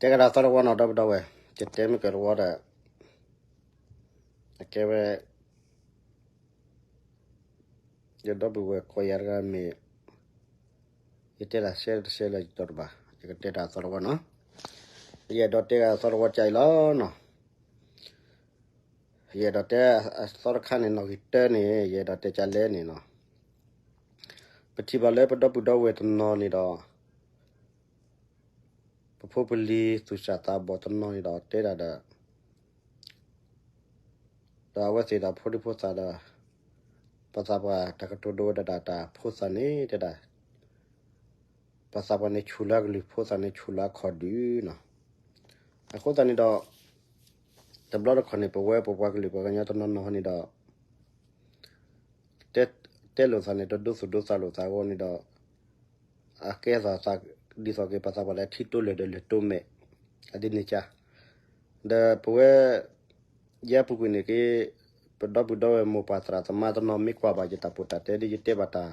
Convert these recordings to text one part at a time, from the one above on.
တဲကဒါသီတဝီနီၤ ဒီပုၢ်ဒီဝဲၢ်, ယတဲမ့ၢ်ကတဝီဒီး အကဲဝဲ ယဒီပုၢ်ဝဲၢ်ကိးယၤတဂၤမ့ၢ် ယတဲတၢ်ရှဲတရှဲလၢယတီတဘၣ်, ယကတဲတၢ်သီတဝီနီၤ. ယအဲၣ်ဒိးတဲကဒါသီတဝီကၢအံၤလီၤနီၤ. ယအဲၣ်ဒိးတဲအသီတခါန့ၣ် နီၣ်ဂံၢ်တၢန့ၣ် ယအဲၣ်ဒိးတဲကၢလဲၣ်န့ၣ်နီၤ. ပထံၣ်ဘၣ်လၢပဒီပုၢ်ဒီဝဲၢ်တနီၤန့ၣ်ဒီး ပဖိပလံၤသူၣ်စၢ်သးဘီၣ်တနီၤန့ၣ်ဒီးတဲဒၣ်ဒီး ဒီးအဝဲသ့ၣ်ဒီးဖိဒံဖိသၣ်ဒီး ပှၤသးပှၢ်တၢ်ကတိၤဒိဝဲဒၣ်တၢ်ဖိသၣ်န့ၣ်တဲဒၣ် ပှၤသးပှၢ်န့ၣ်ဆူၣ်လၢအကလုၢ် ဖိသၣ်န့ၣ်ဆူၣ်လၢအခီၣ်ဒုးနီၤ. အဃိသတးန့ၣ်ဒီး တဘျီတခီၣ်န့ၣ် ပဝဲပပှၤကလုာ်ပှၤကညီတနီၤနီၤန့ၣ်ဒီး တဲလိာ်သးန့ၣ် တဒိသူၣ်ဒိသးလိာ်သးအဂီၢ်န့ၣ်ဒီး အကဲသးသး ဒ်သိးက့ၤပှၤသးပှၢ်လၢ ထံတိလဲၢ်ဒီးလဲၢ်တိမဲာ် အဒ်န့ၣ်ကါ. ဒီးပဝဲ ယဲအပူၤကွံာ်န့ၣ်က့ ပဒီပုၢ်ဒီဝဲၢ်မိၢ်ပၢ်သရၣ်သမါတနီၤမ့ၢ်ကွၢ်ဘၣ်ယတၢ်ပိာ်တၢ်တဲဒီး ယတဲဘၣ်တၢ်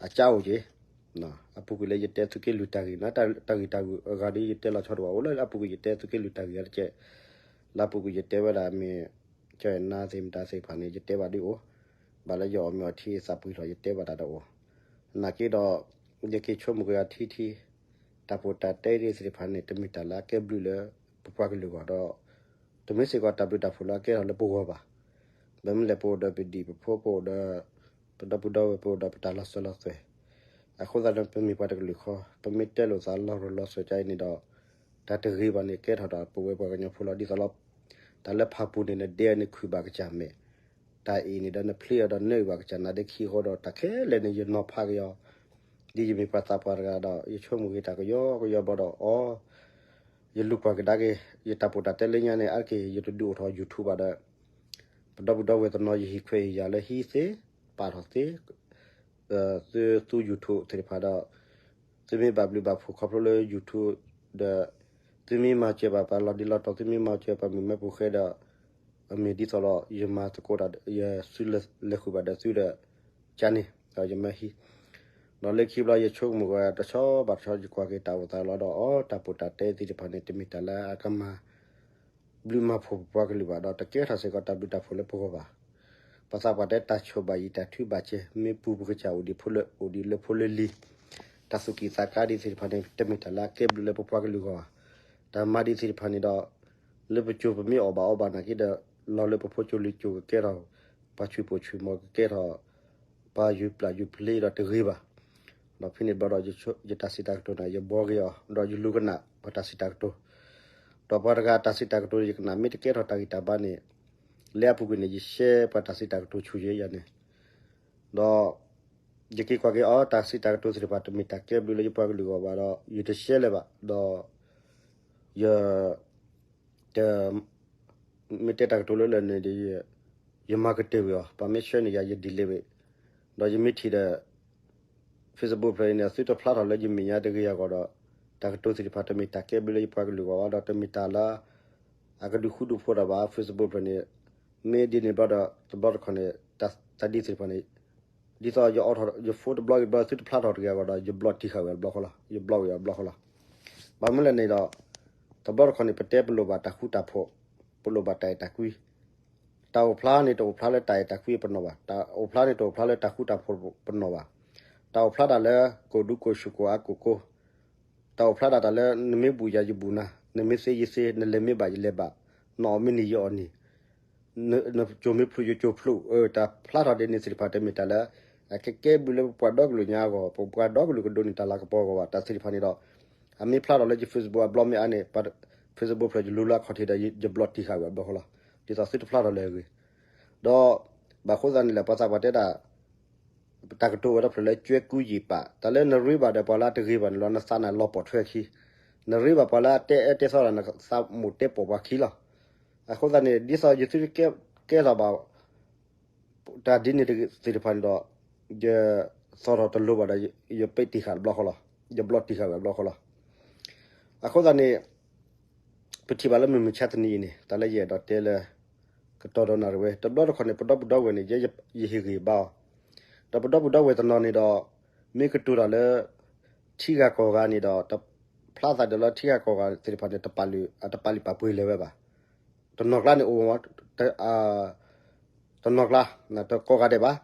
အကါအိၣ်က့ၤ အပူၤကွံာ်လၢယတဲသုးက့လွံၢ်တၢ်ဂ့ၢ်နီၤ, တၢ်ဂ့ၢ်တၢ်ဂုၤအဂၤဒီး ယတဲလီၤဆီတဘၣ် အိၣ်လၢအပူၤကွံာ်ယတဲသုးက့လွံၢ်တၢ်ဂ့ၢ်အါတက့ၢ်. လၢအပူၤကွံာ်ယတဲဝဲဒၣ်မ့ၢ် ကၠီၣ်အဲၣ်နါသ့ၣ်မတၤသ့ၣ်တဖၣ်န့ၣ် ယတဲဘၣ်ဒ်အိၣ်, ဘၣ်လၢယအီၣ်မ့ၤအီထံသးပှံၢ်ထီၣ် ယတဲဘၣ်တၢ်ဒီးအိၣ်. နာ်က့ဒီး ယက့ၤဆိကမိၣ်က့ၤအီၤထံထံ တၢ်ပိာ်တၢ်တဲသ့ၣ်တဖၣ်န့ၣ် တမ့ၢ်တၢ်လၢအကဲဘျုးလၢပပှၤကလုာ်အဂီၢ်ဒီး တမ့ၢ်စ့ၢ်ကီးတၢ်ဘျုးတၢ်ဖှိၣ်လၢအကဲထီၣ်လၢပဂီၢ်ဘၣ်. ဘၣ်မနုၤလဲၣ် ပအိၣ်ဒီးပဒံၣ်ပဖိ ပအိၣ်ဒီး ပဒီပုၢ်ဒီဝဲၢ် ပအိၣ်ဒီးပတၢ်လီၤစၢၤလီၤသွဲၣ်. အဃိသတးန့ၣ် ပမ့ၢ်ပှၤတကလုာ်ဃီ ပမ့ၢ်တဲလိာ်သးလီၤရၢၢ်လီၤစၢၤကါအံၤန့ၣ်ဒီး တၢ်တဂ့ၤဘၣ်န့ၣ် ကဲထီၣ်ဒီးပဝဲပှၤကညီဖိလီၤ. ဒ်သိးလီၤ တၢ်လၢဖးပူၤန့ၣ် နဒဲအီၤန့ၣ်ခုၣ်ဘၣ်ကစၢ်မဲာ်, တၢ်အံၤန့ၣ်ဒီးနဖျ့အီၤဒီးနၢအံၤဘၣ်ကစၢ်နါဒ့ခံအဃိဒီး တၢ်ခဲလၢာ်န့ၣ် ယနီၤဖးက့ၤအီၤ ဒ်ယမ့ၢ်ပှၤသးပှၢ်တဂၤဒီး ယဆိကမိၣ်က့ၤတၢ်ကယီကယီဘျီဒီး အီ ယလူၤကွၢ်ကဒါက့ၤ ယတၢ်ပိာ်တၢ်တဲလၢညါန့ၣ် အါတက့ၢ် ယတဒုးအိၣ်ထီၣ် YouTube ဘၣ်ဒီး ပဒီပုၢ်ဒီဝဲၢ်တနီၤ ယဟ့ၣ်ခွဲးဟ့ၣ်ယာ်လၢဟံးသ့ ပာ်ထီၣ်သ့ သု YouTube သ့ၣ်တဖၣ်ဒီး သုမ့ၢ်ဘၣ်ဘျုးဘၣ်ဖှိၣ်ခီဖျိလၢ YouTube ဒီး သုမ့ၢ်မၤစၢၤဘၣ်ပှၤလီၤဒ့လီၤတီၤ သုမ့ၢ်မၤစၢၤပှၤမုၢ်မၢပူၤဃဲဒီး အမ့ၢ်ဒ်သိးလီၤ ယမၤသကိးတၢ် ယစုလဲၤဃုာ်ဘၣ်ဒီးသုဒီး ကန့ၣ် ဒီးယမၢဟံး ဒီးလၢခံဘျီယဆိကမိၣ်ဝဲတဆီဘၣ်တဆီ ယကွၢ်က့ၤတၢ်အိၣ်သးလီၤဒီး အီ တၢ်ပိာ်တၢ်တဲသ့ၣ်တဖၣ်န့ၣ် တမ့ၢ်တၢ်လၢအကမၤ ဘျုးမၤဖှိၣ်ပပှၤကလုာ်ဘၣ်ဒီး တကဲထီၣ်စ့ၢ်ကီးတၢ်ဘျုးတၢ်ဖှိၣ်လၢပဂီၢ်ဘၣ်. ပှၤသးပှၢ်တဲတၢ်ဆိၣ်ဘၣ်အံၤ တၢ်ထုဘၣ်ကဲ မ့ၢ်ပူၤပကစၢ်အိၣ်ဒံးဖိလၢအိၣ်ဒံးလၢဖိလၢလံၤ တၢ်သူၣ်ကံၢ်သးကါဒ်သ့ၣ်တဖၣ်န့ၣ် တမ့ၢ်တၢ်လၢအကဲဘျုးလၢပပှၤကလုာ်ဂီၢ်ဘၣ်. တၢ်မၤဒ်သ့ၣ်တဖၣ်န့ၣ်ဒီး လၢပစိၤပမ့ၢ်အီၣ်ဘၣ်အီဘၣ်နာ်က့ဒီး လီၤလၢပဖိစိၤလံၤစိၤကကဲထီၣ် ပှၤဆူၣ်ပိာ်ဆူၣ်မီၤကကဲထီၣ် ပှၤယူၤပျၢ်ယူၤပျ့ဒီးတဂ့ၤဘၣ်. ဒီးဖဲန့ၣ်ဘျီဒီး ယတၢ်စံးတၢ်ကတိၤန့ၣ် ယဘှီက့ၤအီၤ ဒီးယလူၤကနၣ်ပှၤတၢ်စံးတၢ်ကတိၤ ဒီးပှၤတဂၤတၢ်စံးတၢ်ကတိၤ ယကနၣ်မ့ၢ်တကဲထီၣ်တၢ်ဂံၢ်တၢ်ဘါန့ၣ် လၢအပူၤကွံာ်န့ၣ် ယရှဲပှၤတၢ်စံးတၢ်ကတိၤဆူၣ်ယဲယၤန့ၣ် ဒီး ယက့ၤကွၢ်က့ၤအီၤ တၢ်စံးတၢ်ကတိၤသ့ၣ်တဖၣ် တမ့ၢ်တၢ်ကဲဘျုးလၢယပှၤကလုာ်ဂီၢ်ဘၣ်ဒီး ယတရှဲလၢၤဘၣ် ဒီး ယ တ မ့ၢ်တဲတၢ်ကတိၤလၢလၢာ်န့ၣ်ဒီး ယမၤကတၢၢ်ကွံာ်အီၤ ပှၤမ့ၢ်ဆှၢန့ၢ်ယၤ ယ delete ဝဲ ဒီးယမ့ၢ်ထံၣ်ဒီး Facebook ဖျၢၣ်အံၤန့ၣ် သုတဖျါထီၣ်လၢယမဲာ်ညါတဂ့ၤအဂီၢ်ဒီး တၢ်ကတိၤသ့ၣ်တဖၣ်တမ့ၢ်တၢ်ကဲဘျုးလၢယပှၤကလုာ်ဂီၢ်ဘၣ်ဒီး တမ့ၢ်တၢ်လၢ အကဒုးဃူဒုးဖိးတၢ်ဘၣ် Facebook ဖျၢၣ်န့ၣ် မ့ၢ်ဒ်န့ၣ်ဘျီဒီး တဘျီတခီၣ်န့ၣ် တၢ်ဒ်သ့ၣ်တဖၣ်န့ၣ် ဒ်သိးယအိးထီၣ် ယ phone တဘျီက့ၤဘျီ သုတဖျါထီၣ်တဂ့ၤအဂီၢ်ဒီး ယ block တံၢ်ဃာ်ဝဲတဘျီဃီလီၤ ယ block ဝဲတဘျီဃီလီၤ. ဘၣ်မနုၤလဲၣ်န့ၣ်ဒီး တဘျီတခီၣ်န့ၣ် ပတဲပလိၣ်ဘၣ်တၢ်ဃူတၢ်ဖိး ပလိၣ်ဘၣ်တၢ်အဲၣ်တၢ်ကွံ တၢ်အိၣ်ဖျါန့ၣ် တအိၣ်ဖျါလၢတၢ်အဲၣ်တၢ်ကွံပနီၣ်ဘၣ် တၢ်အိၣ်ဖျါန့ၣ် တအိၣ်ဖျါလၢတၢ်ဃူတၢ်ဖိးပနီၣ်ဘၣ် တၢ်အိၣ်ဖျါတၢ်လၢ ကိၣ်ဒူကိၣ်ဆူၣ်ကိၣ်အါကိၣ်ကိ တၢ်အိၣ်ဖျါတၢ်တၢ်လၢ နမ့ၢ်ဘူၣ်ယၤယဘူၣ်နၤ နမ့ၢ်သ့ယသ့ နလဲၤမ့ၢ်ဘၣ်ယလဲၤဘၣ် နအီၣ်မ့ၢ်န့ၢ်ယအီၣ်န့ၢ် နကၠိၣ်မ့ၢ်ဖျိးယကၠိၣ်ဖျိး တၢ်ဖျါထီၣ်ဒ်န့ၣ်သ့ၣ်တဖၣ် တမ့ၢ်တၢ်လၢ အကကဲဘျုးလၢပပှၤဒီကလုာ်ညါအဂီၢ် ပပှၤဒီကလုာ်ကဒိးန့ၢ်တၢ်လၤကပီၤအဂီၢ်ဘၣ် တၢ်သ့ၣ်တဖၣ်န့ၣ်ဒီး အမ့ၢ်ဖျါထီၣ်လၢယ Facebook အဘျီမ့ၢ်အါန့ၣ် Facebook ဖျၢၣ်ယလူၤလၢအခီၣ်ထံးဒီး ယ block တံၢ်ဃာ်ဝဲအဘျီဃီလီၤ ဒ်သိးသုတဖျါထီၣ်လၢအဂ့ၤ ဒီး ဘၣ်ဃိသတးန့ၣ်လဲၣ် ပှၤသးပှၢ်တဲဒၣ် တၢ်ကတိၤဝဲတဖျၢၣ်လၢ ကၠွဲကူယံာ်ပာ် တၢ်လၢနရ့ဘၣ်ဒီးပှၤလၢအတဂ့ၤဘၣ်န့ၣ်လီၤ နသးနၢ်လီၤပိာ်ထွဲခံ နရ့ဘၣ်ပှၤလၢအတဲအၢတဲသီဒီး နသးမိၣ်တဲပိာ်ပှၤခံလီၤ. အဃိသတးန့ၣ် ဒ်သိးယသုတကဲ ကဲထီၣ်ဘၣ် တၢ်ဒ်န့ၣ်သ့ၣ်တဖၣ်န့ၣ်ဒီး ယသီၣ်ထီၣ်တလိၤဘၣ်ဒီး ယပ့းတံၢ်ဃာ်တဘျီဃီလီၤ ယ block တံၢ်ဃာ်ဝဲတဘျီဃီလီၤ. အဃိသတးန့ၣ် ပထံၣ်ဘၣ်လၢမုၢ်မဆါတနံၤအံၤန့ၣ် တၢ်လၢယအဲၣ်ဒိးတဲလၢ ကတီၤဒီးနၣ်ရံၣ်ဝဲ တဘျီတခီၣ်န့ၣ် ပဒီပုၢ်ဒီဝဲၢ်န့ၣ် ယဟ့ၣ်ဂံၢ်ဘါအီၤ ဒီးပဒီပုၢ်ဒီဝဲၢ်တနီၤန့ၣ်ဒီး မ့ၢ်ကတိၤတၢ်လၢ ထံဂၤကီၢ်ဂၤန့ၣ်ဒီး တ ဖျါသးဒ်လၢထံဂၤကီၢ်ဂၤသ့ၣ်တဖၣ်န့ၣ် တပာ်လုၢ် တပာ်လုၢ်ပာ်ပှ့ၤလၢၤဝဲဘၣ်. တနီၤကျါန့ၣ်အိၣ် တနီၤကျါ တကိးဂၤဒဲးဘၣ်.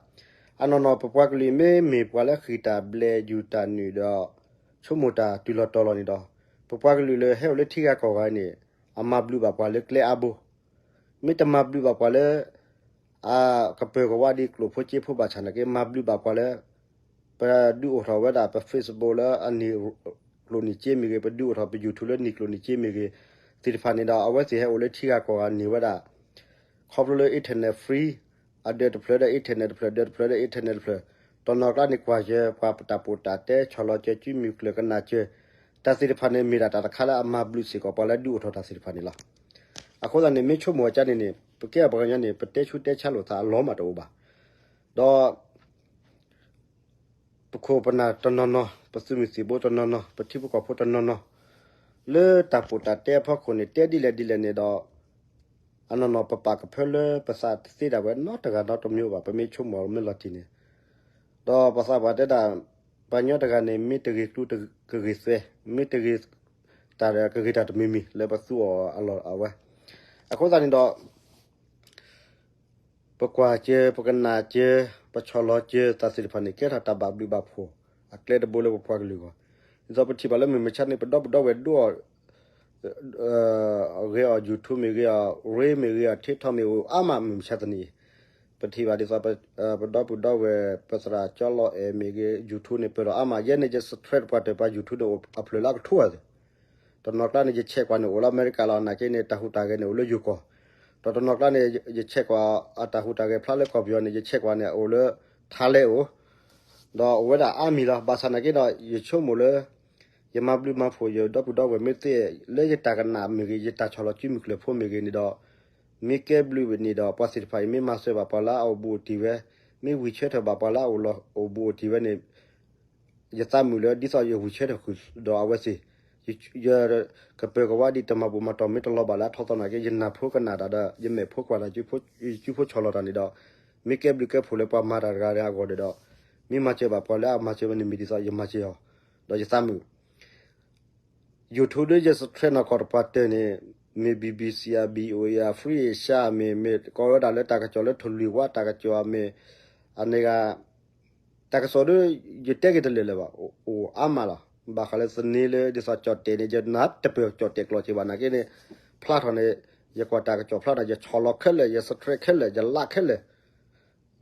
အနီၢ်နီၢ် ပပှၤကလုာ်မ့မ့ၢ်ပှၤလၢဃံၣ်တၢ်ဘျဲးယူၤတၢ်နုာ်ဒီး ဆိကမိၣ်တၢ်တုၤလီၤတီၤလီၤန့ၣ်ဒီး ပပှၤကလုာ်လၢဟဲအိၣ်လၢထံဂၤကီၢ်ဂၤန့ၣ် အမၤဘျုးဘၣ်ပှၤလၢကျဲအါဘိ မ့ၢ်တမၤဘျုးဘၣ်ပှၤလၢ အကပၢၤကဝါဒ်ကျိၣ်ဖိစ့ဖိဘၣ်ဆၣ်နာ်က့ မၤဘျုးဘၣ်ပှၤလၢ ပဒုးအိၣ်ထီၣ်ဝဲဒၣ်ပ Facebook လၢအနံၣ် ကျိၣ်နံၣ်စ့မ့ၢ်ဂ့ၤ, ပဒုးအိၣ်ထီၣ်ပ YouTube လၢနံၣ်ကျိၣ်နံၣ်စ့မ့ၢ်ဂ့ၤ, သ့ၣ်တဖၣ်န့ၣ်ဒီး အဝဲသ့ၣ်ဟဲအိၣ်လၢထံဂၤကီၢ်ဂၤန့ၢ်ဝဲဒၣ် ခီဖျိလၢ internet free အဒၢးတဖျၢၣ်ဒီး internet တဖျၢၣ်, ဒၢးတဖျၢၣ်ဒီး internet တဖျၢၣ်, တနီၤကျါန့ၣ်ကွၢ်ယဲ ပှၤတၢ်ပီးတၢ်တဲ ဆီၣ်လီၤစၢၤ ကုမုၢ်ကျၢၢ်ကနၣ်စၢၤ, တၢ်သ့ၣ်တဖၣ်န့ၣ် မ့ၢ်ဒၣ်တၢ်တခါလၢအမၤဘျုးစ့ၢ်ကီးပှၤလၢဒုးအိၣ်ထီၣ်တၢ်သ့ၣ်တဖၣ်န့ၣ်လီၤ. အဃိသတးန့ၣ် မ့ၢ်ဆိကမိၣ်အကါန့ၣ်န့ၣ် ပကဲပှၤကညီန့ၣ် ပတဲဆူတဲဆါလိာ်သးအလီၢ်မးတအိၣ်ဘၣ်. ဒီး ပခိၣ်ပနၢ်တနီၤနီၤ, ပသုးမုၢ်သံၣ်ဘိတနီၤနီၤ, ပထံဖိကီၢ်ဖိတနီၤနီၤ, လၢတၢ်ပီးတၢ်တဲအဖီခိၣ်န့ၣ် တဲဒ်လဲၣ်ဒ်လဲၣ်န့ၣ်ဒီး အနီၢ်နီၢ်ပပာ်ကဖၢလၢပသးတသ့ဒၣ်ဝဲနီတဂၤနီတမံၤဘၣ်, ပမ့ၢ်ဆိကမိၣ်မ့ၢ်လီၤတံၢ်န့ၣ်, ဒီးပသးပှၢ်တဲဒၣ် ပှၤကညီတဂၤန့ၣ် မ့ၢ်တဂ့ၤကျိကဂ့ၤသွဲ, မ့ၢ်တဂ့ၤတၢ်ဒီးကဂ့ၤတၢ်တမံၤမံၤ လၢပသူအီၤအလီၢ်အဝဲ. အဃိသတးန့ၣ်ဒီး ပကွၢ်စၢၤ ပကနၣ်စၢၤ ပဆီၣ်လီၤစၢၤ တၢ်သ့ၣ်တဖၣ်န့ၣ် ကဲထီၣ်တၢ်ဘၣ်ဘျုးဘၣ်ဖှိၣ် အကျဲတဘိလၢပပှၤကလုာ်အဂီၢ်, ဒ်သိးပထံၣ်ဘၣ်လၢမုၢ်မဆါန့ၣ် ပဒီပုၢ်ဒီဝဲၢ်ဒိၣ်အီၤ ဂ့ၤအီၤ YouTube မ့ၢ်ဂ့ၤအီၤ Reel မ့ၢ်ဂ့ၤအီၤ TikTok မ့ၢ်အိၣ်အါမး မုၢ်မဆါတနံၤအံၤ, ပထံၣ်ဘၣ်ဒ်သိး ပဒီပုၢ်ဒီဝဲၢ် ပသရၣ်ကၠီလီၤအဲၣ်မ့ၢ်ဂ့ၤ YouTube န့ၣ် ပၢၢ်ထီၣ်အါမး, ယဲန့ၣ် ယ subscribe ပှၤတၢၢ်ပှၤ YouTube န့ၣ် အိၣ်အဖျၢၣ်လၢအကထိဂၤသ့ၣ် တနီၤကျါန့ၣ် ယဆဲးကွၢ်န့ၣ် အိၣ်လၢအမဲရကၤလီၤ, နာ်က့န့ၣ် တၢ်ဟူးတၢ်ဂဲၤန့ၣ် အိၣ်လၢယိၤကီၢ်, ဒီးတနီၤကျါန့ၣ် ယဆဲးကွၢ်အတၢ်ဟူးတၢ်ဂဲၤဖျါလၢကီၢ်ပယီၤန့ၣ် ယဆဲးကွၢ်န့ၣ် အိၣ်လၢ Thailand အိၣ်, ဒီးအိၣ်ဝဲဒၣ်အါမံၤလီၤ. ဘၣ်ဆၣ်နာ်က့ဒီး ယဆိကမိၣ်လၢ ယမၤဘျုးမၤဖှိၣ် ယဒီပုၢ်ဒီဝဲၢ်မ့ၢ်သ့ လၢယတၢ်ကနၣ်မ့ၢ်ဂ့ၤ ယတၢ်ဆီၣ်လီၤစုမုၢ်ကျၢၢ်ဖိမ့ၢ်ဂ့ၤန့ၣ်ဒီး မ့ၢ်ကဲဘျုးဝဲန့ၣ်ဒီး ပှၤသ့ၣ်တဖၣ်အံၤ မ့ၢ်မၤစၢၤဘၣ်ပှၤလၢအအိၣ်ဘူးအိၣ်တံၢ်ဝဲ, မ့ၢ်ဝံၤဆၢထၢၣ်ဘၣ်ပှၤလၢအအိၣ်ဘူးအိၣ်တံၢ်ဝဲန့ၣ် ယသးမုာ်လၢ ဒ်သိးယဝံၤဆၢထၢၣ်ဃုာ်ဒီးအဝဲသ့ၣ်, ယကပၢၤကဝါဒ်တၢ်မၤဘူၣ်မၤတီၢ်မ့ၢ်တလီၤဘၣ်လၢအထီသီနာ်က့ ယနၢ်ဖိကနၣ်တၢ်ဒီး ယမဲာ်ဖိကွၢ်တၢ် ယစုဖိဆီၣ်လီၤတၢ်န့ၣ်ဒီး မ့ၢ်ကဲဘျုးကဲဖှိၣ်လၢပှၤမၤတၢ်တဂၤအဂီၢ်န့ၣ်ဒီး မ့ၢ်မၤစၢၤဘၣ်ပှၤလၢအမၤစၢၤဝဲန့ၣ် မ့ၢ်ဒ်သိးယမၤစၢၤအီၤ, ဒီးယသးမုာ် YouTube ဒီးယ subscribe နီၢ်ကီၢ်တပှၤတၢၢ်န့ၣ် မ့ၢ် BBC အ VOA အ Free Asia မ့ၢ် မ့ၢ်ကိးဝဲဒၣ်လၢတၢ်ကစီၣ်လၢထိၣ်လွံၢ်ဝါတၢ်ကစီၣ်အမ့ၢ် အန့ၣ်ဂၤ တၢ်ကစီၣ်ဒီး ယတဲက့ၤတလၢာ်လၢၤဘၣ် အိၣ်အါမးလီၤ. ဘၣ်ဃးလၢသန့လၢဒ်သိးကၠီၣ်တဲာ်န့ၣ် ယနၢ်တပၢၢ်ကၠီၣ်တဲာ်ကျိာ်စ့ၢ်ဘၣ်နာ်က့န့ၣ် ဖျါထီၣ်န့ၣ် ယကွၢ်တၢ်ကစီၣ်ဖျါထီၣ် ယဆီၣ်လီၤခဲလၢာ် ယ subscribe ခဲလၢာ် ယ like ခဲလၢာ်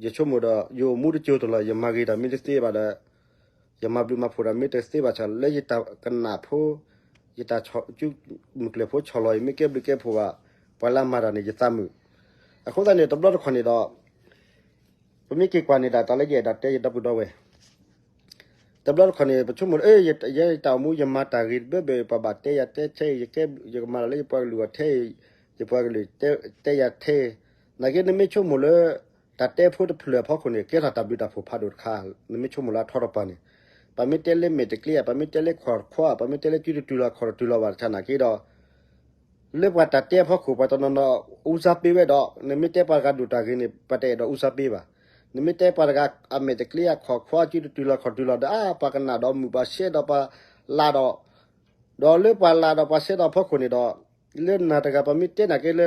ယဆိကမိၣ်ဒီး ယအိၣ်မူတကၠိတလီၢ် ယမၤဂ့ၤတၢ်မ့ၢ်တသ့ဘၣ်ဒီး ယမၤဘျုးမၤဖှိၣ်တၢ်မ့ၢ်တသ့ဘၣ်ဆၣ် လၢယတၢ်ကနၣ်ဖိ ယတၢ် မုၢ်ကျၢၢ်ဖိဆီၣ်လီၤအံၤ မ့ၢ်ကဲဘျုးကဲဖှိၣ်ဘၣ် ပှၤလၢအမၤတၢ်န့ၣ် ယသးမုာ်. အဃိသတးန့ၣ် တဘျီတခီၣ်န့ၣ်ဒီး ပမ့ၢ်က့ၤကွၢ်န့ၣ်ဒၣ် တၢ်လၢယအဲၣ်ဒိးတဲယဒီပုၢ်ဒီဝဲၢ် တဘျီတခီၣ်န့ၣ် ပဆိကမိၣ်လၢ ယတၢ်အိၣ်မူ ယမၤတၢ်ဂ့ၤတဘၢဘၢ ပှၤဘၣ်တဲယၤတဲထဲ ယကမၤတၢ်လၢယပှၤကလုာ်အီၤထဲ ယပှၤကလုာ်တဲယၤထဲ နာ်က့နမ့ၢ်ဆိကမိၣ်လၢ တၢ်တဲဖိတဖျၢၣ်အဖီခိၣ်န့ၣ် ကဲထီၣ်တၢ်ဘျုးတၢ်ဖှိၣ်ဖးဒိၣ်တခါ နမ့ၢ်ဆိကမိၣ်လၢအထီတပၤန့ၣ် ပှၤမ့ၢ်တဲလၢမဲာ်တကျ့ဧါ ပှၤမ့ၢ်တဲလၢခွီၣ်ခွါ ပှၤမ့ၢ်တဲလၢစုတတုၤလီၤခီၣ်တတုၤလီၤဘၣ်တခါနာ်က့ဒီး လၢပှၤတၢ်တဲအဖီခိၣ် ပှၤတနီၤနီၤ ဦးစားပေးဝဲဒီး နမ့ၢ်တဲပှၤတဂၤဒိၣ်တၢ်ဂ့ၤန့ၣ် ပှၤတအဲၣ်ဒိးဦးစားပေးဘၣ်. နမ့ၢ်တဲပှၤတဂၤအမဲာ်တကျ့ဧါ ခွီၣ်ခွါစုတတုၤလီၤခီၣ်တတုၤလီၤဒီး အါ ပှၤကနၣ်ဒီးမုာ် ပှၤရှဲဒီးပှၤလၤဒီး ဒီးလၢပှၤလၤဒီးပှၤရှဲဒီးအဖီခိၣ်န့ၣ်ဒီး လၢနၤတဂၤပှၤမ့ၢ်တဲနာ်က့လၢ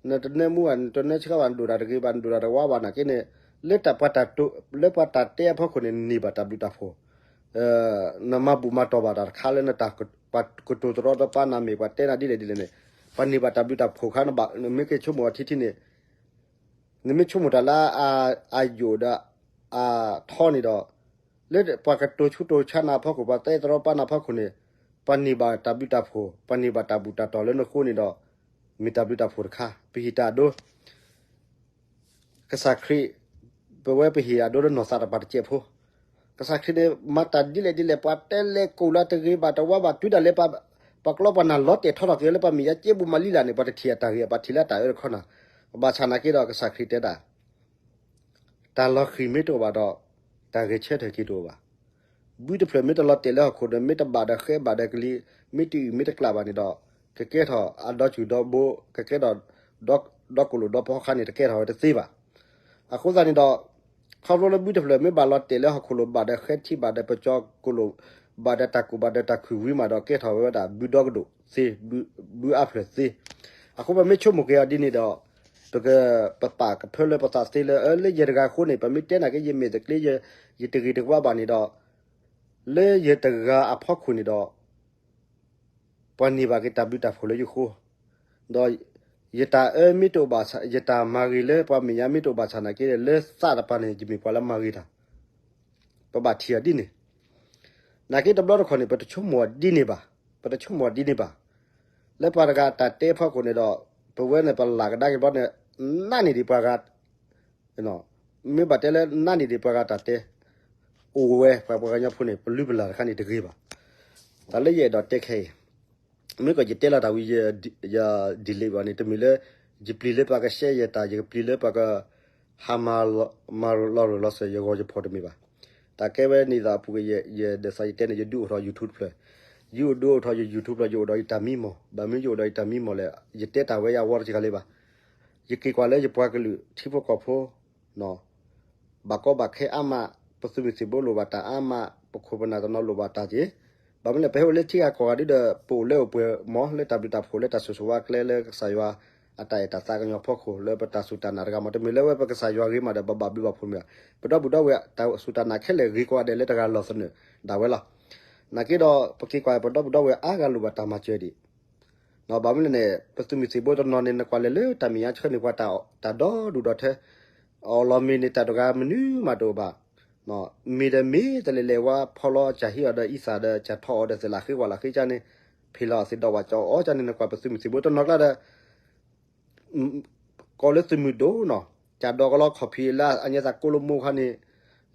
နတနၢမူဘၣ် နတနၢဆှီဘၣ် နဒိၣ်တၢ်တဂ့ၤဘၣ် နဒိၣ်တၢ်တဝါဘၣ်နာ်က့န့ၣ် လၢတၢ်ပှၤတၢ်တိ လၢပှၤတၢ်တဲအဖီခိၣ်န့ၣ် န့ၢ်ဘၣ်တၢ်ဘျုးတၢ်ဖှိၣ် နမၤဘူၣ်မၤတီၢ်ဘၣ်တၢ်တခါလၢနတၢ် ပှၤကတိၤတရီတပါနၤမ့ၢ် ပှၤတဲနၤဒ်လဲၣ်ဒ်လဲၣ်န့ၣ် ပှၤန့ၢ်ဘၣ်တၢ်ဘျုးတၢ်ဖှိၣ်ခါနဘၣ် နမ့ၢ်က့ၤဆိကမိၣ်အထံထံန့ၣ် နမ့ၢ်ဆိကမိၣ်တၢ်လၢအယိာ်ဒီး အထီန့ၣ်ဒီး လၢပှၤကတိၤဆူတိၤဆါနၤအဖီခိၣ် ပှၤတဲတရီတပါနၤအဖီခိၣ်န့ၣ် ပှၤန့ၢ်ဘၣ်တၢ်ဘျုးတၢ်ဖှိၣ် ပှၤန့ၢ်ဘၣ်တၢ်ဘူၣ်တၢ်တီၢ်လၢနဃိန့ၣ်ဒီး မ့ၢ်တၢ်ဘျုးတၢ်ဖှိၣ်တခါ ပဟ့ၣ်တၢ်အဒိ ကစၢ်ခရံာ် ပဝဲပဟ့ၣ်အဒိလၢနီၢ်သးတပၤတစဲးဖိ ကစၢ်ခရံာ်န့ၣ် မၤတၢ်ဒ်လဲၣ်ဒ်လဲၣ် ပှၤတဲလဲၤကိၣ်လၢတဂ့ၤဘၣ်တဝါဘၣ် တုၤဒၣ်လဲာ် ပှၤကျီပှၤနၢ်လီၤတဲာ်ထီထီၣ်က့ၤလၢပှၤမဲာ်ညါ ကဲဘူးမၤလံလၢ်န့ၣ် ပှၤတထံၣ်အတၢ်ဂ့ၤ ပှၤထံၣ်လၢအတၢ်အၢတခီနၤ ဘၣ်ဆၣ်နာ်က့ဒီးကစၢ်ခရံာ်တဲဒၣ် တၢ်လီၤဃံၤမ့ၢ်တအိၣ်ဘၣ်ဒီး တၢ်ဂဲၤဆၢထၢၣ်က့ၤတအိၣ်ဘၣ်. ဘုတဖျၢၣ်မ့ၢ်တလီၤတဲာ်လၢဟီၣ်ခိၣ်ဒီး မ့ၢ်တဘၣ်ဒီးဃဲဘၣ်ဒီးကလံၤ မ့ၢ်တအုၣ်မ့ၢ်တကျးဘၣ်န့ၣ်ဒီး ကကဲထီၣ်အဒီစူၢ်ဒီဘိ ကကဲထီၣ် ဒီကိၣ်လိၣ်ဒီဖီခါန့ၣ် တကဲထီၣ်ဝဲတသ့ဘၣ်. အဃိသတးန့ၣ်ဒီး ခီဖျိလၢဘုတဖျၢၣ်မ့ၢ်ဘၣ်လီၤတဲာ်လၢဟီၣ်ခိၣ်လိၤဘၣ်ဒီး ဃဲထံဘၣ်ဒီး ပကၠီၤကိၣ်လိၤဘၣ်ဒီး တၢ်ကူၣ်ဘၣ်ဒီးတၢ်ခုၣ်ဝံၤမးဒီး ကဲထီၣ်ဝဲဒၣ်ဘုဒီကဒိၣ်သ့, ဘုအါဖျၢၣ်သ့. အဃိပမ့ၢ်ဆိကမိၣ်က့ၤအီၤဒ်န့ၣ်ဒီး ပက ပပာ်ကဖၢလၢပသးသ့လၢ အၢ လၢယဲတဂၤအဃိန့ၣ် ပမ့ၢ်တဲနာ်က့ ယမဲာ်တကျ့ ယတဂ့ၤတဝါဘၣ်န့ၣ်ဒီး လၢယတဂၤအဖီခိၣ်န့ၣ်ဒီး ပှၤန့ၢ်ဘၣ်က့ၤတၢ်ဘျုးတၢ်ဖှိၣ်လၢယဃိ, ဒီးယတၢ်အၢမ့ၢ်တအိၣ်ဘၣ်ဆၣ် ယတၢ်မၤဂ့ၤလၢပှၤမဲာ်ညါမ့ၢ်တအိၣ်ဘၣ်ဆၣ်နာ်က့ လၢသးတပၤန့ၣ် ယမ့ၢ်ပှၤလၢမၤဂ့ၤတၢ်, ပဘၣ်ထံၣ်အီၤဒ်န့ၣ်. နာ်က့တဘျီတခီၣ်န့ၣ် ပတဆိကမိၣ်အီၤဒ်န့ၣ်ဘၣ်, ပတဆိကမိၣ်အီၤဒ်န့ၣ်ဘၣ်. လၢပှၤတဂၤတၢ်တဲဖီခိၣ်န့ၣ်ဒီး ပဝဲန့ၣ်ပလၢ်ကဒါက့ၤဘျီန့ၣ် နးန့ၢ်ဒံးပှၤဂၤ မ့ၢ်ဘၣ်တဲလၢနးန့ၢ်ဒံးပှၤဂၤတၢ်တဲ အိၣ်ဝဲ ပှၤပှၤကညီဖိန့ၣ် ပလုၢ်ပလၢ်တခါန့ၣ်တဂ့ၤဘၣ်. တၢ်လၢယအဲၣ်ဒိးတဲခဲအံၤ မ့ၢ်ကီးယတဲလီၤတၢ်ဝံၤ ယ delete ဘၣ်န့ၣ် တမ့ၢ်လၢ ယပျံၤလၢပှၤကshareယတၢ် ယကပျံၤလၢပှၤက ဟးမၤလီၤ မၤလီၤရၢၢ်လီၤစၢၤ ယဂီၤယဖီၣ်တမ့ၢ်ဘၣ်. တၢ်ကဲဝဲန့ၣ်သးအပူၤကယဲၢ် ယဲၢ်ဒၣ်စၢ်ယတဲန့ၣ် ယဒုးအိၣ်ထီၣ် YouTube တဖျၢၣ်, ယဒုးအိၣ်ထီၣ်ယ YouTube တဖျၢၣ် ယအိၣ်ဒီးယတၢ်မံမီၢ်, ဘၣ်မနုၤယအိၣ်ဒီးယတၢ်မံမီၢ်လဲၣ် ယတဲတၢ်ဝဲယဝီတစှၤလံဘၣ်. ယက့ၤကွၢ်လၢယပှၤကလုာ်ထံဖိကီၢ်ဖိ ဘၣ်ကီဘၣ်ခဲအါမး, ပသုးမုၢ်သံၣ်ဘိလိၣ်ဘၣ်တၢ်အါမး, ပခိၣ်ပနၢ်တနီၤလိၣ်ဘၣ်တၢ်က့ၤ, ဘၣ်မနုၤလဲၣ် ပဟဲအိၣ်လၢထံဂၤကီၢ်ဂၤဒ်ဒီး ပအိၣ်လၢအိၣ်ပှဲၤမီၢ် လၢတၢ်ဘျုးတၢ်ဖှိၣ်လၢတၢ်ဆိၣ်ဂ့ၤဆိၣ်ဝါကျဲလၢကစၢ်ယွၤအတၢ်အဲၣ်တၢ်သးကညီၤဖီခိၣ် လၢပတၢ်စူၢ်တၢ်နာ်တဂၤမီၢ် တမ့ၢ်လၢဝဲပကစၢ်ယွၤဂ့ၤမးဒီး ပဘၣ်ဘျုးဘၣ်ဖှိၣ်မ့ၢ်ဘၣ်. ပဒီပုၢ်ဒီဝဲၢ်တၢ်စူၢ်တၢ်နာ်ခဲလၢာ်ဂ့ၤကိးဂၤဒဲးလၢတဂၤလီၢ်သနၢၣ်ဒၣ်ဝဲလီၤ. နာ်က့ဒီး ပက့ၤကွၢ်ပဒီပုၢ်ဒီဝဲၢ်အါဂၤလိၣ်ဘၣ်တၢ်မၤစၢၤဒံး ဘၣ်မနုၤလဲၣ်န့ၣ် ပသုးမုၢ်သံၣ်ဘိတနီၤန့ၣ် နကွၢ်လဲၤလၢတၢ်မဲာ်ညါဆှၢန့ၢ်ပှၤတၢ်ဒီဒူၣ်ဒီထၢ, အီၣ်လီၤမ့ၤန့ၣ် တၢ်တဂၤမနုၤမးတအိၣ်ဘၣ်. မ့ၢ်ဒီးမ့ၢ်တလဲၤလဲၤဝဲဖီလီၤ ကၢ်ဟံးအီၤဒီးအံသၣ်ဒီး ကၢ်ထီၣ်အီၤဒီးသ့ၣ်လၢဃ့ဝဲလၢဃ့ကၢ်န့ၣ်, ဖံးလီၤအီၤသ့ၣ်ဒီးဝဲကၠီအီၤကၢ်န့ၣ် နကွၢ်ပသုးမုၢ်သံၣ်ဘိတနီၤကျါဒီး ကိးလၢသုးမုၢ်ဒိၣ်နီၤ, ကၢ်ဒီကလီခီၣ်ဖံးလၢ အညါသးကိးလၢမိၢ်ခါန့ၣ်,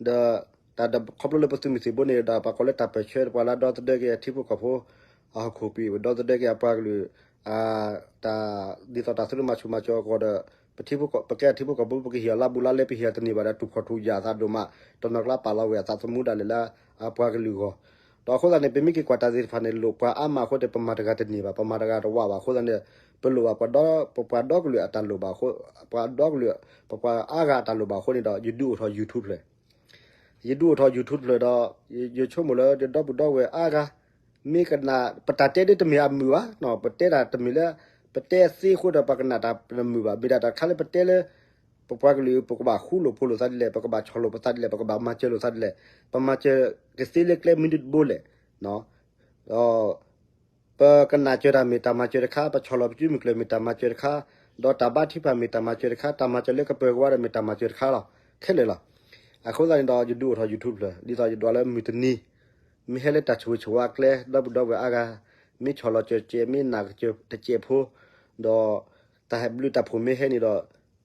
ဒီး တၢ်ဒီးခီဖျိလၢပသုးမုၢ်သံၣ်ဘိန့ၣ်ဒီး ပှၤကိးလၢတၢ်ပၢၢ်ဆၢ ပှၤလၢဒီသဒၢက့ၤအထံဖိကီၢ်ဖိ အဟီၣ်ခိၣ်ပံၤ ဒီသဒၢက့ၤအပှၤကလုာ် တၢ် ဒ်သိးတၢ်သရူးမၤဆူၣ်မၤစိၤအဂီၢ်ဒီး ပထံဖိကီၢ် ပကဲအထံဖိကီၢ်ဖိ ပကဟ့ၣ်အီၤလါဘူးလါလဲ ပဟ့ၣ်အီၤတန့ၢ်ဘၣ်ဒီး တူၢ်ဖှီၣ်ထူၣ်ယာ်သးဒိၣ်မး, တနီၤကျါပာ်လီၤဝဲအသးသမူဒၣ်လဲာ်လၢအပှၤကလုာ်အဂီၢ်, ဒီးအဃိသတးန့ၣ် ပမ့ၢ်က့ၤကွၢ်တၢ်သ့ၣ်တဖၣ်န့ၣ် လိၣ်ပှၤအါမးအဃိဒီး ပမၤတဂၤတန့ၢ်ဘၣ်, ပမၤတဂၤတဝးဘၣ်အဃိသတးန့ၣ် ပလိၣ်ဘၣ်ပှၤဒီ ပပှၤဒီကလုာ်အတၢ်လိၣ်ဘၣ်အဃိ, ပှၤဒီကလုာ် ပပှၤအါဂၤအတၢ်လိၣ်ဘၣ်အဃိန့ၣ်ဒီး ယဒုးအိၣ်ထီၣ် YouTube တဖျၢၣ် ယဒုးအိၣ်ထီၣ် YouTube တဖျၢၣ်ဒီး ယဆိကမိၣ်လၢယဒီပုၢ်ဒီဝဲၢ်အါဂၤ မ့ၢ်ကနၣ် ပတၢ်တဲဒ်တမ့ၢ်အမုာ်ဘၣ်, ပတဲတၢ်တမ့ၢ်လၢ ပတဲသ့အဃိဒီး ပကနၣ်တၢ်တမုာ်ဘၣ်, မ့ၢ်ဒၣ်တၢ်တခါလၢပတဲလၢ ပပှၤကလုာ် ပကဘၣ်ဃူလိာ်ဖိးလိာ်သးဒ်လဲၣ်, ပကဘၣ်ဆီၣ်လိာ်ပသးဒ်လဲၣ်, ပကဘၣ်မၤစၢၤလိာ်သးဒ်လဲၣ်, ပမၤစၢၤကသ့လၢကျဲမနုၤတဘိလဲၣ် ဒီး ပကနၣ်စၢၤတၢ်မ့ၢ်တၢ်မၤစၢၤတခါ, ပဆီၣ်လီၤပစုမုၢ်ကျၢၢ်မ့ၢ်တၢ်မၤစၢၤတခါ, ဒီးတၢ်ဘါထုကဖၣ်မ့ၢ်တၢ်မၤစၢၤတခါ, တၢ်မၤစၢၤလၢကပၢၤကဝါဒီးမ့ၢ်တၢ်မၤစၢၤတခါလီၤ. ခဲလၢာ်လီၤ. အဃိသတးန့ၣ်ဒီး ယဒုးအိၣ်ထီၣ် YouTube တဖျၢၣ် ဒ်သိးယဒွးလၢမုၢ်တနံၤ မ့ၢ်ဟဲလၢတၢ်ဆိၣ်ဂ့ၤဆိၣ်ဝါအကျဲ ဒီပုၢ်ဒီဝဲၢ်အါဂၤ မ့ၢ်ဆီၣ်လီၤစၢၤတစဲး မ့ၢ်နာ်ကစၢၤတစဲးဖိ ဒီး တၢ်ဟဲဘျုးတၢ်ဖှိၣ်မ့ၢ်ဟဲန့ၣ်ဒီး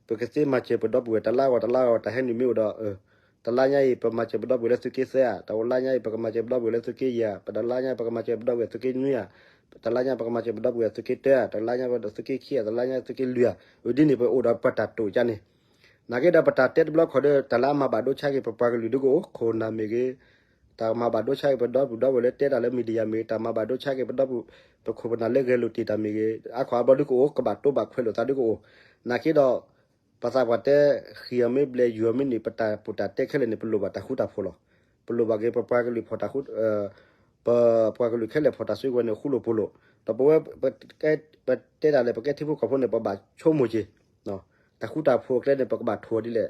ပကသ့မၤစၢၤပဒီပုၢ်ဝဲၢ်တလါဂီၢ်တလါဂီၢ် တၢ်ဟဲနုာ်မ့ၢ်အိၣ်ဒီး တလါညါအံၤ ပမၤစၢၤပဒီပုၢ်ဝဲၢ်လၢသုးက့သၢဧါ, တလါညါအံၤ ပကမၤစၢၤပဒီပုၢ်ဝဲၢ်လၢသုးက့ယဲၢ်ဧါ, တလါညါ ပကမၤစၢၤပဒီပုၢ်ဝဲၢ်သုးက့နွံဧါ, တလါညါ ပကမၤစၢၤပဒီပုၢ်ဝဲၢ်သုးက့တၢဧါ, တလါညါ ပသုးက့ခံဧါ, တလါညါသုးက့လွံၢ်ဧါ, ဝဲဒ်န့ၣ် ပအိၣ်ဒီးပတၢ်တိာ်ကၢ်န့ၣ် နာ်က့ဒီးပတၢ်တဲတဘျီခီၣ်ဒီး တၢ်လၢအမၤဘၣ်ဒိဆါက့ၤပပှၤကလုာ်ဒုကအိၣ်, ခိၣ်နၢ်မ့ၢ်ဂ့ၤ, တၢ်မၤဘၣ်ဒိဆါက့ၤပဒီပုၢ်ဒီဝဲၢ်လၢတဲတၢ်လၢ media မ့ၢ်ဂ့ၤ, တၢ်မၤဘၣ်ဒိဆါက့ၤပဒီပုၢ် ပခိၣ်ပနၢ်လၢဂဲၤလိာ်တ့ၢ်တၢ်မ့ၢ်ဂ့ၤ, အါခီအါဘျီဒုကအိၣ်, ကဘၣ်တိဘၣ်ခွဲးလိာ်သးဒုကအိၣ်, နာ်က့ဒီး ပှၤသးပှၢ်တဲ ဃံအီၤမ့ၢ်ဘျဲး ယူၤအီၤမ့ၢ်နံၤ ပတၢ်ပူၤတၢ်တဲခဲလၢာ်န့ၣ် ပလိၣ်ဘၣ်တၢ်ဃူတၢ်ဖိးလီၤ. ပလိၣ်ဘၣ်က့ၤ ပပှၤကလုာ်ဖီၣ်တၢ်ဃူ ပပှၤကလုာ်ခဲလၢာ်ဖီၣ်တၢ်စုကဝဲၤန့ၣ် ဃူလိာ်ဖိးလိာ်, ဒီးပဝဲ ပတဲတၢ်လဲၣ် ပကဲထံဖိကီၢ်ဖိန့ၣ် ပဘၣ်ဆိကမိၣ်က့ၤ တၢ်ဃူတၢ်ဖိးအကျဲန့ၣ် ပကဘၣ်ထိၣ်ဒ်လဲၣ်,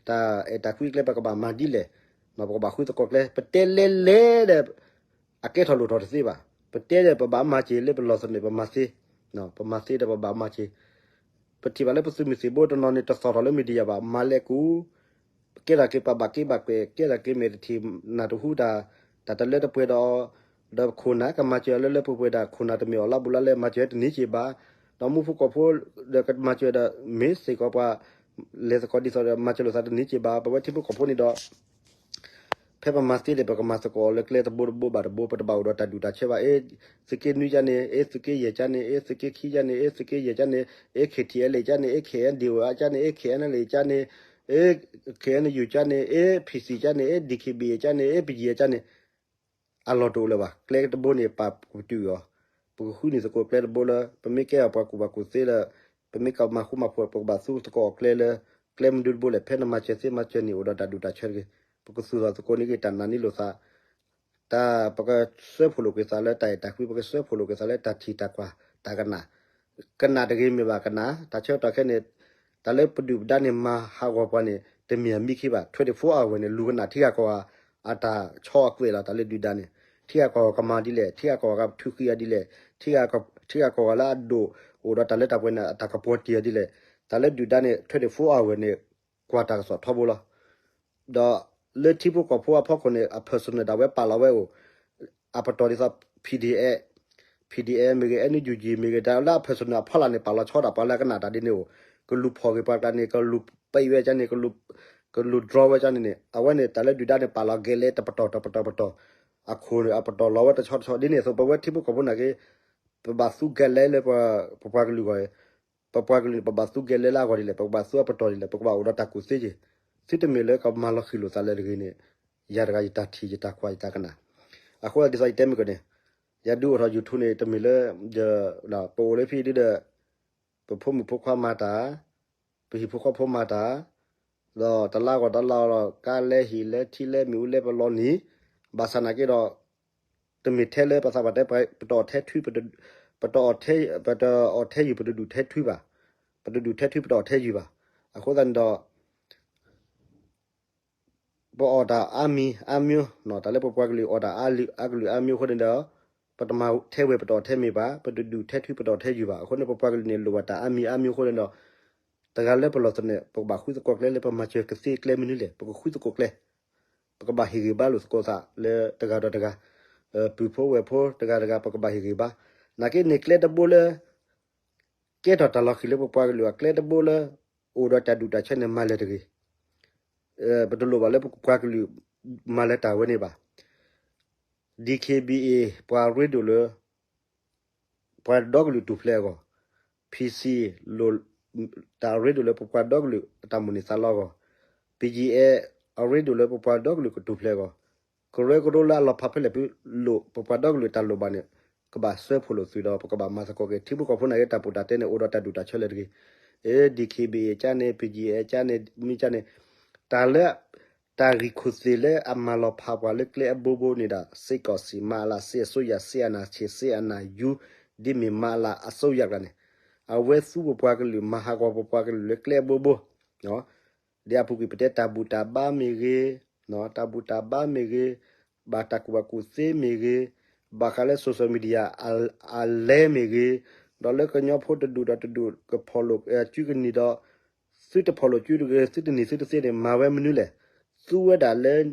တၢ်အဲၣ်တၢ်ကွံအကျဲ ပကဘၣ်မၤဒ်လဲၣ်, ပကဘၣ်ဃုသကိးကျဲ ပတဲလဲၤလဲၤဒီး အကဲထီၣ်လိၣ်ထီၣ်တသ့ဘၣ်. ပတဲဒီးပဘၣ်မၤစၢၤလၢပလီၢ်သနၢၣ် ပမၤသ့, ပမၤသ့ဒီးပဘၣ်မၤစၢၤ, ပထံၣ်ဘၣ်လၢပသုးမုၢ်သံၣ်ဘိတနီၤန့ၣ် တသီၣ်ထီၣ်လၢ media ဘၣ်, မၤလဲၤကူၣ်, ကဲထီၣ်က့ၤပှၤဘၣ်က့ဘၣ်ကွဲး, ကဲထီၣ်က့ၤမဲာ်တထံၣ်နၢ်တဟူတၢ်, တၢ်တလၢတပှဲၤဒီး, ဒီးခိၣ်နၢ်ကမၤစၢၤလၢလၢပှဲၤပှဲၤဒၣ်, ခိၣ်နၢ်တမ့ၢ်အီၤလၢဘူးလၢလဲ မၤစၢၤတန့ၢ်က့ၤဘၣ်, ဒီးမူဖိကီၢ်ဖိဒီးကမၤစၢၤဒီး မ့ၢ်စ့ၢ်ကီးပှၤ လဲၤသကိးဒ်သိးဒီး မၤစၢၤလိာ်သးတန့ၢ်က့ၤဘၣ်, ပဝဲထံဖိကီၢ်ဖိန့ၣ်ဒီး ဖဲပမၤသ့ဒီး ပကမၤသကိးလၢကျဲတဘိတဘိဘၣ်တဘိ, ပတဘၣ်အိၣ်ဒီးတၢ်ဒူၣ်တၢ်ဆၢဘၣ်, အ့ သုးက့နွံကၢ်န့ၣ်, အ့ သုးက့ယဲၢ်ကၢ်န့ၣ်, အ့ သုးက့ခံကၢ်န့ၣ်, အ့ သုးက့ယဲၢ်ကၢ်န့ၣ်, အ့ KTLA ကၢ်န့ၣ်, အ့ KNDO ကၢ်န့ၣ်, အ့ KNLA ကၢ်န့ၣ်, အ့ KNU ကၢ်န့ၣ်, အ့ PC ကၢ်န့ၣ်, အ့ DKBA ကၢ်န့ၣ်, အ့ ပယီၤကၢ်န့ၣ်, အလီၢ်တအိၣ်လၢၤဘၣ်. ကျဲတဘိန့ၣ် ပာ်ပတုာ်အီၤ, ပကဃုန့ၢ်သကိးကျဲတဘိလၢ ပမ့ၢ်ကဲအီၤပှၤကူၣ်ဘၣ်ကူၣ်သ့လၢ ပမ့ၢ်ကမၤဃူမၤဖိး ပကဘၣ်သူသကိးအီၤကျဲလၢ ကျဲမနုၤတဘိလဲၣ်, ဖဲနမၤစၢၤသ့မၤစၢၤန့ၣ် အိၣ်ဒီးတၢ်ဒူၣ်တၢ်ဆၢတဂ့ၤ. ပကသူၣ်ထီၣ်သကိးန့ၢ်က့ၤတၢ်နာ်န့ၢ်လိာ်သး တၢ် ပကစၢဖှိၣ်လိာ်က့ၤသးလၢတၢ်အဲၣ်တၢ်ကွံ, ပကစၢဖှိၣ်လိာ်က့ၤသးလၢတၢ်ထံၣ်တၢ်ကွၢ်တၢ်ကနၣ်, ကနၣ်တဂ့ၤမ့ၢ်ဘၣ်ကနၣ်, တၢ်ဆၢကတီၢ်ခဲအံၤန့ၣ် တၢ်လၢပဒုၣ်ပဒါန့ၣ် မၤဟးဂီၤပှၤန့ၣ် တမ့ၢ်အမံခံဘၣ်, twenty-four hour န့ၣ် လူၤကနၣ်ထံဂၤကီၢ်ဂၤ အတၢ်ဆီအကွဲးလီၤ. တၢ်လၢဒုၣ်ဒါန့ၣ် ထံဂၤကီၢ်ဂၤကမၤဒ်လဲၣ်, ထံဂၤကီၢ်ဂၤကထုးဃံအီၤဒ်လဲၣ်, ထံဂၤကီၢ်ဂၤလၢအဒိၣ်အိၣ်ဒီးတၢ်လၢတၢ်ပှဲၤန့ၣ် အတၢ်ကပီၤတံၢ်အီၤဒ်လဲၣ်, တၢ်လၢဒုၣ်ဒါန့ၣ် twenty-four hour န့ၣ် ကွၢ်တၢ်ကစီၣ်ထီဘိလီၤ. ဒီးလၢထံဖိကီၢ်ဖိအဖီခိၣ်န့ၣ် အ personal ဒၣ်ဝဲပာ်လီၤဝဲအိၣ် အပတီၢ်ဒ်သိး PDF, PDF မ့ၢ်ဂ့ၤ, NUG မ့ၢ်ဂ့ၤ, တၢ်လၢအ personal အဖီလာ်န့ၣ် ပာ်လီၤဆီဒၣ်ပှၤလၢကနၣ်တၢ်ဒ်န့ၣ်အိၣ်, ကလူၤဖီၣ်က့ၤပှၤကျါန့ၣ်, ကလူၤပံးဝဲကန့ၣ်, ကလူၤ draw ဝဲကန့ၣ်န့ၣ်, အဝဲန့ၣ် တၢ်လၢဒုၣ်ဒါန့ၣ်ပာ်လီၤကဲလဲတပတီၢ်တပတီၢ်ပတီၢ်, အခိၣ်န့ၣ် အပတီၢ်လီၤဝဲတဆီတဆီဒ်န့ၣ်အသိး ပဝဲထံဖိကီၢ်ဖိနာ်က့ ပဘၣ်သူကဲလဲလၢပပှၤကလုာ်အဂီၢ် ပပှၤကလုာ်န့ၣ် ပဘၣ်သူကဲလဲလၢအဂီၢ်ဒ်လဲၣ်, ပကဘၣ်သူအပတီၢ်ဒ်လဲၣ်, ပကဘၣ်အိၣ်ဒီးတၢ်ကူၣ်သ့က့ၤ, သုတမ့ၢ်လၢကမၤလီၤဃံၤလိာ်သးလၢတဂ့ၤန့ၣ်, ယၤတဂၤယတၢ်ထံၣ်ယတၢ်ကွၢ်ယတၢ်ကနၣ်, အဃိဒ်သိးယတဲမ့ၢ်ကန့ၣ်, ယဒုးအိၣ်ထီၣ် YouTube န့ၣ် တမ့ၢ်လၢ ပအိၣ်လၢဖဲဒ်ဒီး ပဖိမုၣ်ဖိခွါမၤတၢ်, ပဟံၣ်ဖိဃီဖိမၤတၢ်, ဒီးတလါဂီၢ်တလါဂီၢ်ဒီး ကါလဲဟံၣ်လဲထံလဲမ့ၣ်အူလဲပလီၤနံၤ, ဘၣ်ဆၣ်နာ်က့ဒီး တမ့ၢ်ထဲလၢပသးပှၢ်တဲ ပတအီၣ်ထဲထွံ, ပတအီၣ်ထဲယုၢ် ပတဒူၣ်ထဲထွံဘၣ်, ပတဒူၣ်ထဲထွံပတအီၣ်ထဲယုၢ်ဘၣ်, အဃိသတးန့ၣ်ဒီး ပအီၣ်တၢ်အါမံၤအါမျိုး, တၢ်လၢပပှၤကလုာ်အီၣ်တၢ်အါကလုာ်အါမျိုးအဃိန့ၣ်ဒီး ပတမၤထဲဝဲပတအီၣ်ထဲမ့ၤဘၣ်, ပတဒူၣ်ထဲထွံပတအီၣ်ထဲယုၢ်ဘၣ်, အဃိန့ၣ် ပပှၤကလုာ်န့ၣ် လိၣ်ဘၣ်တၢ်အါမံၤအါမျိုးအဃိန့ၣ်ဒီး တဂၤလၢပလီၢ်သနၢၣ် ပကဘၣ်ဃုသကိးကျဲလၢပမၤစၢၤကသ့ကျဲမနုၤလဲၣ်, ပကဃုသကိးကျဲ, ပကဘၣ်ဟ့ၣ်ဂံၢ်ဘါလိာ်သကိးသးလၢတဂၤဒီးတဂၤ, ပုၢ်ဖိဝဲၢ်ဖိတဂၤတဂၤ ပကဘၣ်ဟ့ၣ်ဂံၢ်ဘါ, နာ်က့န့ၣ်ကျဲတဘိလၢ ကဲထီၣ်တၢ်လီၤဃံၤလၢပပှၤကလုာ်အကျဲတဘိလၢ အိၣ်ဒီးတၢ်ဒူၣ်တၢ်ဆၢန့ၣ် မၤလဲၤတဂ့ၤ, ပတလိၣ်ဘၣ်လၢပပှၤကလုာ်မၤလၢတၢ်ဝဲန့ၣ်ဘၣ်. ဒံၣ်ခ့ၣ်ဘံၣ်အ့ၣ် ပှၤရ့ဒိၣ်လၢ ပှၤဒီကလုာ်တူၢ်ဖျဲးအဂီၢ်, PC လိၣ် တၢ်အရ့ဒိၣ်လၢပပှၤဒီကလုာ်အတၢ်မိၣ်န့ၢ်သးလီအဂီၢ်, BGF အရ့ဒိၣ်လၢပပှၤဒီကလုာ်ကတူၢ်ဖျဲးအဂီၢ်, ကရၢကရိလၢအလီၤဖးဖဲလဲၣ်ဖဲလိၣ် ပပှၤဒီကလုာ်တၢ်လိၣ်ဘၣ်န့ၣ် ကဘၣ်စၢဖှိၣ်လိာ်သုးဒီး ပကဘၣ်မၤသကိးက့ၤ ထံဖိကီၢ်ဖိနာ်က့ တၢ်ပူၤတၢ်တဲန့ၣ် အိၣ်ဒီးတၢ်ဒူၣ်တၢ်ဆၢလၢတဂ့ၤ, အဲ ဒံၣ်ခ့ၣ်ဘံၣ်အ့ၣ်ကန့ၣ် BGF ကန့ၣ် မ့ၢ်ကန့ၣ် တၢ်လၢ တၢ်ဂံၢ်ခိၣ်သ့ၣ်လၢအမၤလီၤဖးပှၤလၢကျဲအဘိဘိန့ၣ်ဒီး စစ်ကောင်စီ မၤအလၤ စစ်အစိုးရ စစ်အာဏာရှင် စစ်အာဏာယူ ဒ်မ့ၢ်မၤအလၤအစိုးရကျါန့ၣ် အဝဲသူပပှၤကလုာ် မၤဟးဂီၤပပှၤကလုာ်လၢကျဲအဘိဘိ ဒ်အပူၤကွံာ်ပတဲတၢ်ဘူၣ်တၢ်ဘါမ့ၢ်ဂ့ၤ, တၢ်ဘူၣ်တၢ်ဘါမ့ၢ်ဂ့ၤ, ဘၣ်တၢ်ကူၣ်ဘၣ်ကူၣ်သ့မ့ၢ်ဂ့ၤ, ဘၣ်ဃးလၢ social media အလဲမ့ၢ်ဂ့ၤ, ဒီးလၢကညီဖိတဒူၣ်ဒီးတဒူၣ် ကဖီၣ်လိာ်စုကနံၤဒီး သုတဖီၣ်လိာ်စုတဂ့ၤ သုတနံၤသုတသ့န့ၣ် မၤဝဲမနုၤလဲၣ်. သူဝဲဒၣ်လၢ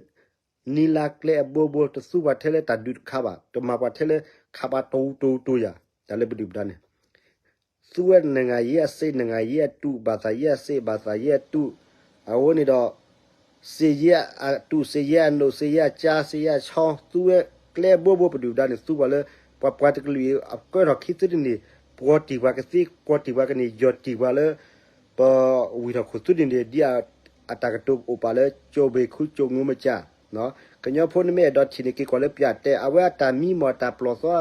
နံၤလါကျဲအဘိဘိ တသူပှၤထဲလၢတၢ်ဒုးတခါဘၣ်, တမၤပှၤထဲလၢခးပှၤတဝူတဝူတဝူယၤ, တၢ်လၢပဒုၣ်ပဒါန့ၣ် သူဝဲ နိုင်ငံရေးအစစ် နိုင်ငံရေးအတု ဘာသာရေးအစစ် ဘာသာရေးအတု အဝဲန့ၣ်ဒီး စစ်ရေးအတု စစ်ရေးအနိ စစ်ရေးအကြား စစ်ရေးအဟောင်း သူဝဲကျဲအဘိဘိ ပဒုၣ်ပဒါန့ၣ် သူပှၤလၢ ပှၤပှၤတကလုာ်အံၤ အကဲထီၣ်ခံသုတနံၤ ပှီၤတံၢ်ပှၤကသ့ ပှီၤတံၢ်ပှၤကန့ၢ် ယီၢ်တံၢ်ပှၤလၢ ပဝံၢ်ထီၣ်ခိၣ်သုတနံၤန့ၣ် ဒ်အတၢ်ကတိၤအိၣ်ပာ်လၢ ကြိုပေခု ကြိုငိုမကျ ကညီဖိနမ့ၢ်အဲၣ်ဒိးထံၣ်န့ၣ် က့ၤကွၢ်လၢပၠးတဲ အဝဲအတၢ်မံမီၢ်အတၢ်ပျီၢ်သီ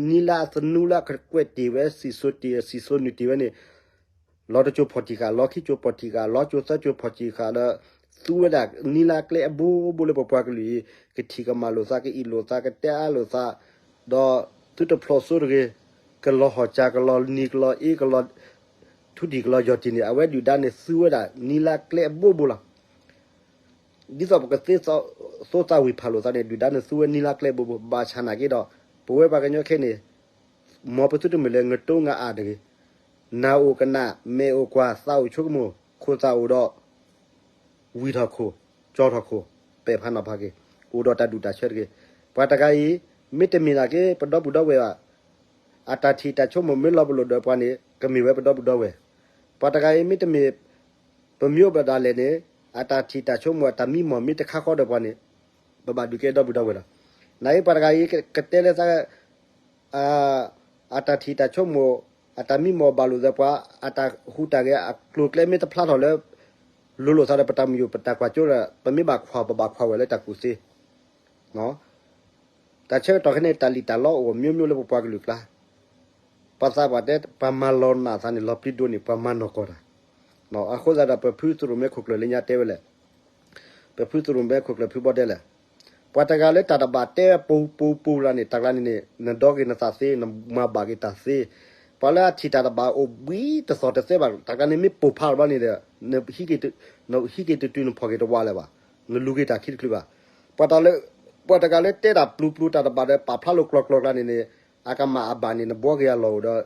နံၤလါအသနူလၢအကကွဲးတ့ၢ်ဝဲ စံၣ်စိၤတ့ၢ် စံၣ်စိၤနုာ်တ့ၢ်ဝဲန့ၣ် လီၤတစိၤဖီၣ်တံၢ်ဃာ် လီၤခံစိၤဖီၣ်တံၢ်ဃာ် လီၤစိၤသၢစိၤဖီၣ်တံၢ်ဃာ်ဒီး သူဝဲဒၣ်နံၤလါကျဲအဘိဘိလၢပပှၤကလုာ်အံၤ ကထံၣ်ကမၣ်လိာ်သး ကအံၣ်လိာ်သး ကတဲအါလိာ်သး ဒီးသုတဖျိးစိတဂ့ၤ ကလီၤဟီၣ်ကၢ် ကလီၤနံၤ ကလီၤအ့ ကလီၤ ထူတံၢ် ကလီၤယီၢ်တံၢ်န့ၣ် အဝဲဒုၣ်ဒါန့ၣ် သူဝဲဒၣ်နံၤလါကျဲအဘိဘိလီၤ. ဒ်သိးပကသ့သိးသးဝံၢ်ဖးလိာ်သးန့ၣ် ဒုၣ်ဒါန့ၣ်သူဝဲနံၤလါကျဲအဘိဘိ ဘၣ်ဆၣ်နာ်က့ဒီး ပဝဲပှၤကညီခဲအံၤန့ၣ် မ်ပသုတမ့ၢ်လၢ ငတိငအၣ်တဂ့ၤ, နၢ်အိၣ်ကနၣ် မဲာ်အိၣ်ကွၢ် သးအိၣ်ဆိကမိၣ် ခိၣ်သးအိၣ်ဒီး ဝံၢ်ထီၣ်ခိၣ် ကၠီထီၣ်ခိၣ် ပဲာ်ဖးနီၤဖးက့ၤ အိၣ်ဒီးတၢ်ဒူၣ်တၢ်ဆၢတဂ့ၤ. ပှၤတဂၤအံၤ မ့တမ့ၢ်နာ်က့ ပဒီပုၢ်ဒီဝဲၢ်ဘၣ်, အတၢ်ထံၣ်တၢ်ဆိကမိၣ်မ့ၢ်လီၤပလိာ်ဒီးပှၤန့ၣ် ကမ့ၢ်ဝဲပဒီပုၢ်ဒီဝဲၢ်. ပှၤတဂၤအံၤ မ့တမ့ၢ် ပမ့ၢ်အိၣ်ဘၣ်ဒၣ်လဲာ်န့ၣ် အတၢ်ထံၣ်တၢ်ဆိကမိၣ် အတၢ်မံမီၢ်မ့ၢ်တခါဃီဒီးပှၤန့ၣ် ပဘၣ်ဒုးကဲဒီပုၢ်ဒီဝဲၢ်လီၤ. နာ်က့ပှၤတဂၤအံၤ ကတဲလၢသး အတၢ်ထံၣ်တၢ်ဆိကမိၣ် အတၢ်မံမီၢ်ဘၣ်လိာ်သးပှၤ အတၢ်ဟူးတၢ်ဂဲၤအကျိၤအကျဲမ့ၢ်တဖျါထီၣ်လၢ လိၤလိာ်သးဒီးပတၢ်မုၢ်ယိၣ်ပတၢ်ကွၢ်စိဒီး ပမ့ၢ်ဘၣ်ခွါ ပဘၣ်ခွါဝဲလၢတၢ်ကူၣ်သ့ တၢ်ဆၢကတီၢ်ခဲအံၤန့ၣ် တၢ်လံၣ်တၢ်လီအိၣ်မျိုးမျိုးလၢပပှၤကလုာ်ကျါ, ပှၤသးပှၢ်တဲ ပှၤမၤလီၤနာ်သးန့ၣ် လီၤပျံၤဒိၣ်န့ၣ် ပှၤမၤနီၢ်ကီၢ်တၢ်, အဃိသတးဒီး ပဖုသုးရိၣ်မဲခိၣ်ကျၢၢ်လၢညါတဲဝဲလဲၣ်, ပဖုသုးရိၣ်မဲခိၣ်ကျၢၢ်ဖုဘီတဲလဲၣ်, ပှၤတဂၤလၢတၢ်တဘၣ်တဲပူၤပူၤပူၤလၢ်န့ၣ် တၢ်ကျါန့ၣ်န့ၣ် နဒီက့ၤနသးသ့, နမၤဘၣ်က့ၤတၢ်သ့, ပှၤလၢအထံၣ်တၢ်တဘၣ်အိၣ်ဘှံးတသီၣ်တသဲဘၣ် တၢ်ကျါန့ၣ်မ့ၢ်ပိၢ်ဖးလီၤဘျီန့ၣ်ဒီး နဟံးက့ၤတတုၤနဖီၣ်က့ၤတဝးလၢၤဘၣ်, နလူၤက့ၤတၢ်ခံတချုးဘၣ်. ပှၤတဂၤလၢတဲတၢ်ပျူၤပျူၤတၢ်တဘၣ်ဒီး ပာ်ဖျါလိာ်ကျီကျီကျါန့ၣ်န့ၣ် အကမၣ်အဘၣ်န့ၣ် နဘှီက့ၤအလီၢ်အိၣ်ဒီး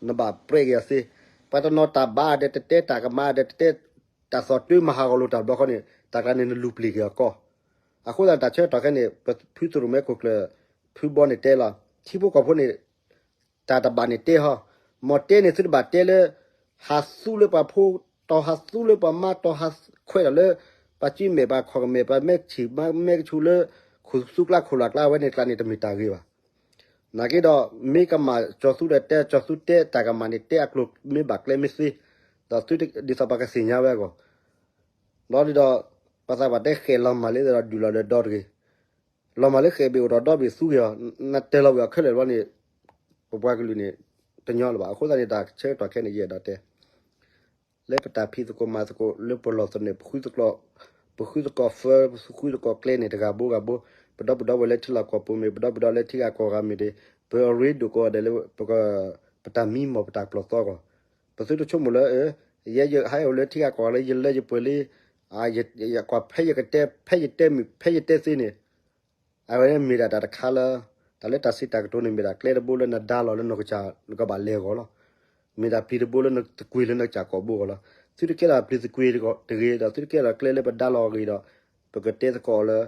နဘၣ်ပြဲးက့ၤအသ့, ပှၤတနီၤတၢ်ဘၣ်ဒီးတတဲတၢ်ကမၣ်ဒီးတတဲ တၢ်သီၣ်တၢ်မၤဟးဂီၤလိာ်တၢ်ဘျီဃီန့ၣ် တၢ်ကျါန့ၣ်နလူၤပျံၤက့ၤအကီၢ်. အဃိသတးတၢ်ဆၢကတီၢ်ခဲန့ၣ် ပဖုသုးရိၣ်မဲခိၣ်ကျၢၢ် ဖုဘီန့ၣ်တဲလီၤ ထံဖိကီၢ်ဖိန့ၣ် တၢ်တဘၣ်န့ၣ်တဲဟီ, မ်တဲန့ၣ်သုတဘၣ်တဲလၢ ဟးသူလၢပှၤဖိ, တီၢ်ဟးသူလၢပှၤမါ, တီၢ်ဟးခွဲးဒီးလၢ ပှၤစုမဲာ်ပှၤခီၣ်မဲာ် ပှၤမဲာ်ဆံးမဲာ်ကဆူၣ်လၢ ခိၣ်သူကျါခိၣ်လၢ်ကျါဝဲန့ၣ်ကျါန့ၣ် တမ့ၢ်တၢ်ဂ့ၤဘၣ်. နာ်က့ဒီး မ့ၢ်ကမၣ်ကၠီၤသူဒီးတဲ ကၠီၤသူတဲတၢ်ကမၣ်န့ၣ် တဲအကျိၤမ့ၢ်ဘၣ်ကျဲမ့ၢ်သ့, ဒီးသုဒ်သိးပှၤကသ့ၣ်ညါဝဲအဂီၢ်, ဒီးဒ်ဒီး ပှၤသးပှၢ်တဲဃဲးလီၤမၢ်လၢဒီးဒုၣ်လီၤဒီးဒီတဂ့ၤ, လီၤမၢ်လၢဃဲးဘ့ၣ်အိၣ်ဒီးဒီဘ့ၣ်သူက့ၤအီၤ, နတဲလီၤဝဲအီၤခဲလၢာ်ဘျီန့ၣ် ပပှၤကလုာ်န့ၣ် တညီလၢၤဘၣ်. အဃိသတးန့ၣ် တၢ်ဆၢကတီၢ်ခဲန့ၣ် ယအဲၣ်ဒိးတဲ လၢပတၢ်ဖံးသကိးမၤသကိး လၢပလီၢ်သနၢၣ် ပဃုသကိး, ပဃုသကိးဃၢပဃုသကိးကျဲန့ၣ် တဂၤဘိဂၤဘိ, ပဒီပုၢ်ဒီဝဲၢ်လၢထံလီၢ်ကီၢ်ပူၤမ့ၢ် ပဒီပုၢ်ဒီဝဲၢ်လၢထံဂၤကီၢ်ဂၤမ့ၢ်ဒီး ပအရ့ဒိၣ်ကိးဂၤဒဲးလၢ ပတၢ်မံမီၢ်ပတၢ်ပျီၢ်သီအဂီၢ်, ပသုတဆိကမိၣ်လၢ ယဲယဟဲအိၣ်လၢထံဂၤကီၢ်ဂၤလၢယလၢယပှဲၤလံ, ယကွၢ်ဖဲယကတဲ ဖဲယတဲမုာ် ဖဲယတဲသ့န့ၣ် အဝဲမ့ၢ်ဒၣ်တၢ်တခါလၢ တၢ်လၢတၢ်စံးတၢ်ကတိၤန့ၣ်မ့ၢ်ဒၣ်ကျဲတဘိလၢနဒါလီၤလၢနကစၢ် နကဘၣ်လဲၤအဂီၢ်လီၤ. မ့ၢ်ဒၣ်ပျံၤတဘိလၢနသကွံာ်လၢနကစၢ်ကိာ်ဘိအဂီၢ်လီၤ. သုတကဲဒၣ်ပျံၤသကွံာ်တဂ့ၤဒီး သုတကဲဒၣ်ကျဲလၢပဒါလီၤအဂ့ၤဒီး ပကတဲသကိးလၢ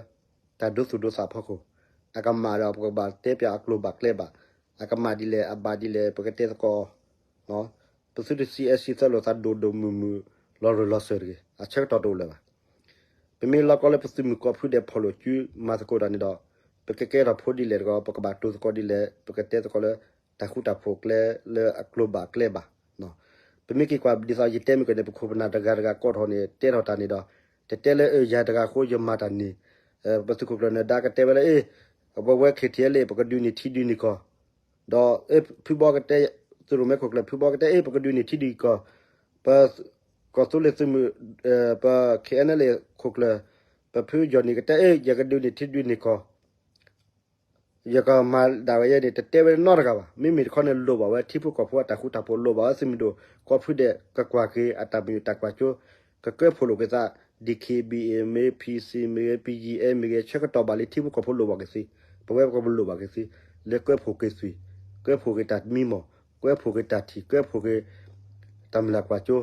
တၢ်ဒိသူၣ်ဒိသးဖီခိၣ်, အကမၣ်ဒီးပကဘၣ်တဲပၠးအကျိၤဘၣ်ကျဲဘၣ်, အကမၣ်ဒ်လဲၣ်အဘၣ်ဒ်လဲၣ် ပကတဲသကိး ပသုတဆံးအဲၣ်ဆံးသၢလိာ်သးဒိၣ်ဒိၣ်မုၢ်မုၢ် လီၤရၢၢ်လီၤစၢၤတဂ့ၤ, အဆၢကတီၢ်တအိၣ်လၢၤဘၣ်. ပမ့ၢ်လီၤကီလၢပသုးမုၢ်ကိးဖုဒဲးဖီၣ်လိာ်စုမၤသကိးတၢ်န့ၣ်ဒီး ပကကဲထီၣ်ဖိဒ်လဲၣ်တကီး ပကဘၣ်တိၤသကိးဒ်လဲၣ် ပကတဲသကိးလၢ တၢ်ဃူတၢ်ဖိးကျဲလၢအကျိၤဘၣ်ကျဲဘၣ်. ပမ့ၢ်က့ၤကွၢ်ဒ်သိးယတဲမုၢ်ကီၢ်န့ၣ် ပခိၣ်ပနၢ်တဂၤတဂၤကိးထီၣ်န့ၣ် တဲထီၣ်တၢ်န့ၣ်ဒီး တတဲလၢအၢယၤတဂၤအဃိယမၤတၢ်န့ၣ်, ပသုးခိၣ်ကျၢၢ်နၢၤဒါကတဲဝဲလၢ အ့ၣ် ပဝဲ ခ့ၣ်ထံၣ်အဲလ့ၣ် ပကဒုးန့ၢ်ထံဒုးန့ၢ်ကီၢ်, ဒီးဖုဘီကတဲ, သုးရိၣ်မဲခိၣ်ကျၢၢ် ဖုဘီကတဲ အ့ၣ် ပကဒုးန့ၢ်ထံဒုးကီၢ်, ပ ကီၢ်သူလ့ၤသုးမုၢ်, ပ ခ့ၣ်အဲလ့ၣ် ခိၣ်ကျၢၢ်, ပဖုယီၢ်နံၣ်ကတဲ အ့ၣ် ယကဒုးန့ၢ်ထံဒုးန့ၢ်ကီၢ်, ယကမၤဒၣ်ဝဲယဲန့ၣ် တတဲဝဲနီတဂၤဘၣ်. မ့မ့ၢ်တခီန့ၣ်လိၣ်ဘၣ်ဝဲ ထံဖိကီၢ်ဖိအတၢ်ဃူတၢ်ဖိး လိၣ်ဘၣ်ဝဲသုးမုၢ်ဒိၣ် ကိးဖုဒဲး ကကွၢ်က့ၤအတၢ်မုာ်တၢ်ကွၢ်ကၠိ, ကကၢဖှိၣ်လိာ်က့ၤသး DKBA မ့ၢ် PC မ့ၢ်ဂ့ၤ BGF မ့ၢ်ဂ့ၤ ဆၢကတီၢ်ဘၣ်လံ ထံဖိကီၢ်ဖိလိၣ်ဘၣ်က့ၤသု, ပဝဲပကလိၣ်ဘၣ်က့ၤသု, လၢကၢဖှိၣ်က့ၤသွံၣ်, ကၢဖှိၣ်က့ၤတၢ်မံမီၢ်, ကၢဖှိၣ်က့ၤတၢ်ထံၣ်, ကၢဖှိၣ်က့ၤ တၢ်မုၢ်လၢ်ကွၢ်ကၠိ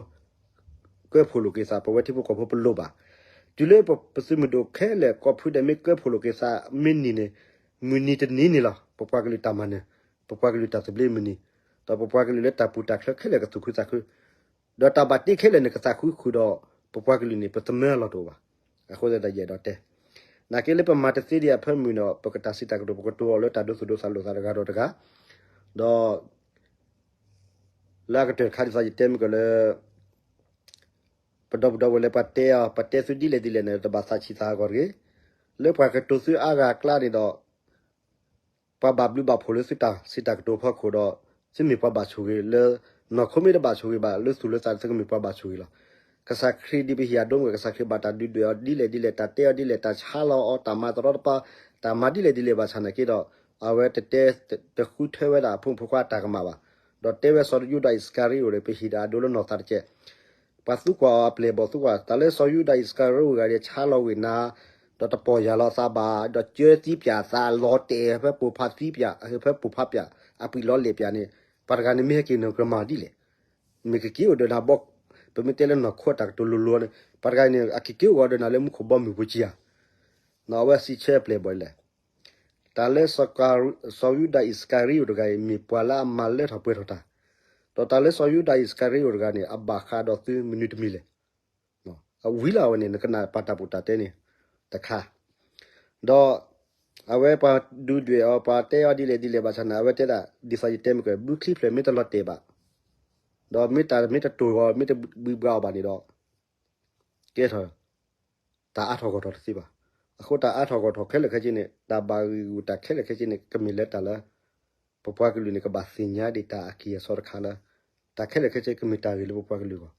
ကၢဖှိၣ်လိာ်က့ၤသး ပဝဲထံဖိကီၢ်ဖိပလိၣ်ဘၣ်. တုၤလၢပသုးမုၢ်ဒိၣ်ခဲလၢာ် ကိးဖုဒဲးမ့ၢ်ကၢဖှိၣ်လိာ်က့ၤသး မ့ၢ်နံၤန့ၣ်, မုၢ်နံၤတနံၤန့ၣ်လီၤ ပပှၤကလုာ်တၢ်မၤနၢၤ, ပပှၤကလုာ်တၢ်သဘျ့မုၢ်နံၤ, ဒီးပပှၤကလုာ်လၢတၢ်ပူၤတၢ်ချၢခဲလၢာ်ကသူၣ်ခုသးခု, ဒီးတၢ်ဘၣ်တ့ခဲလၢာ်န့ၣ် ကသးခုဃုာ်ဒီး ပပှၤကလုာ်န့ၣ် ပသမၢလီၤတအိၣ်ဘၣ်. အဃိသတးဒီးယအဲၣ်ဒိးတဲ နာ်က့လၢပမၤတသ့ဒံးအဖၢမုၢ်ဒီး ပကတၢ်စံးတၢ်ကတိၤ ပကတိၤအီၤလၢတၢ်ဒိသူၣ်ဒိသးလိာ်သးတဂၤဒီးတဂၤ, ဒီး လၢအကတၢၢ်တခါဒ်သိးယတဲမ့ၢ်ကီးလၢ ပဒီပုၢ်ဒီဝဲၢ်လၢပှၤတဲအီၤ ပှၤတဲသုဒ်လဲၣ်ဒ်လဲၣ်န့ၣ် တဘၣ်သးဆံးသးဟးဂီၤတဂ့ၤ. လၢပှၤကတိၤသုအါဂၤအကျါန့ၣ်ဒီး ပှၤဘၣ်ဘျုးဘၣ်ဖှိၣ်လၢသုတၢ်စံးတၢ်ကတိၤဖီခိၣ်ဒီး သုမ့ၢ်ပှၤဘၣ်ဆိၣ်ဂ့ၤလၢ နီၢ်ခိမ့ၢ်တဘၣ်ဆိၣ်ဂ့ၤဘၣ် လၢသူၣ်လၢသးသုကမ့ၢ်ပှၤဘၣ်ဆိၣ်ဂ့ၤလီၤ. ကစၢ်ခရံာ်ဒ်ပဟ့ၣ်အဒိမ့ၢ် ကစၢ်ခရံာ်ဘၣ်တၢ်ဒုးဒွဲၣ်အီၤဒ်လဲၣ်ဒ်လဲၣ် တၢ်တဲအီၤဒ်လဲၣ် တၢ်ဆါလီၤအီၤ တၢ်မၤတရီတပါ တၢ်မၤဒ်လဲၣ်ဒ်လဲၣ်ဘၣ်ဆၣ်နာ်က့ဒီး အဝဲတတဲ တဃုထၢဝဲဒၣ်အဖိမုၣ်ဖိခွါအတၢ်ကမၣ်ဘၣ်. ဒီးတဲဝဲစီၤယူဒၤအံၣ်စကၤရံအိၣ်ဒီး ပဟ့ၣ်ဒၣ်အဒိလၢနီၢ်သးတကဲး ပှၤသံကွၢ်အီၤအပျဲၢ်ဘီၣ်သံကွၢ် တၢ်လၢစီၤယူဒၤအံၣ်စကၤရံအိၣ်တဂၤန့ၣ် ဆါလီၤဝ့ၢ်နၤ ဒီးတပီၢ်ယၢ်လီၤသးဘၣ် ဒီးကၢသံပၠးသးလီၤတဲာ်ဖဲပိာ်ဖးသံပၠး ဖဲပိာ်ဖးပၠး အပှံာ်လီၤလဲၢ်ပၠးန့ၣ် ပှၤတဂၤန့ၣ်မ့ၢ်ဟဲက့ၤနကမၤဒ်လဲၣ်. မ့ၢ်ကက့ၤအိၣ်ဒီးနၤဘီ ပမ့ၢ်တဲလၢနီၢ်ခိအတၢ်ကတိၤလိၤလိၤန့ၣ် ပှၤတဂၤန့ၣ် အကက့ၤအိၣ်ဂီၤဒီးနၤလၢမူခိၣ်ဘီမုၢ်ပူၤကံဧါ. အဝဲစံးဆၢအပျဲၢ်ဘီၣ်လဲၣ် တၢ်လၢ စီၤယူဒၤအံၣ်စကၤရံအိၣ်တဂၤအံၤ မ့ၢ်ပှၤလၢအမၤလၢထီၣ်ပှဲၤထီၣ်တၢ်, ဒီးတၢ်လၢစီၤယူဒၤအံၣ်စကၤရံအိၣ်တဂၤန့ၣ် အဘၣ်ဃးဒီးသုမနုၤတမံၤလဲၣ်. အဝံၤလီၤဝဲန့ၣ် နကနၣ်ပာ်တၢ်ပူၤတၢ်တဲန့ၣ်တခါ, ဒီး အဝဲပှၤဒုးဒွဲၣ်အီၤ ပှၤတဲအီၤဒ်လဲၣ်ဒ်လဲၣ်ဘၣ်ဆၣ်န့ၣ် အဝဲတဲဒၣ် ဒ်သိးယတဲမ့ၢ်ကီး ဘုချံဖျၢၣ်မ့ၢ်တလီၤတဲာ်ဘၣ်, ဒီးမ့ၢ်တၢ်မ့ၢ်တတိၢ်ဂီၤ မ့ၢ်တဘှံးဘှါအီၤဘၣ်န့ၣ်ဒီး ကဲထီၣ် တၢ်အါထီၣ်ဂီၢ်ထီၣ်တသ့ဘၣ်. အဃိတၢ်အါထီၣ်ဂီၢ်ထီၣ်ခဲလၢာ်ခဲဆ့န့ၣ် တၢ်ဘၣ်ဂံၢ်ဂူာ်တၢ်ခဲလၢာ်ခဲဆ့န့ၣ် ကမ့ၢ်လၢတၢ်လၢ ပပှၤကလုာ်န့ၣ် ကဘၣ်သ့ၣ်ညါဒံးတၢ်အကံၢ်အစီတခါလၢ တၢ်ခဲလၢာ်ခဲဆ့ကမ့ၢ်တၢ်ဂ့ၤလၢပပှၤကလုာ်အဂီၢ်,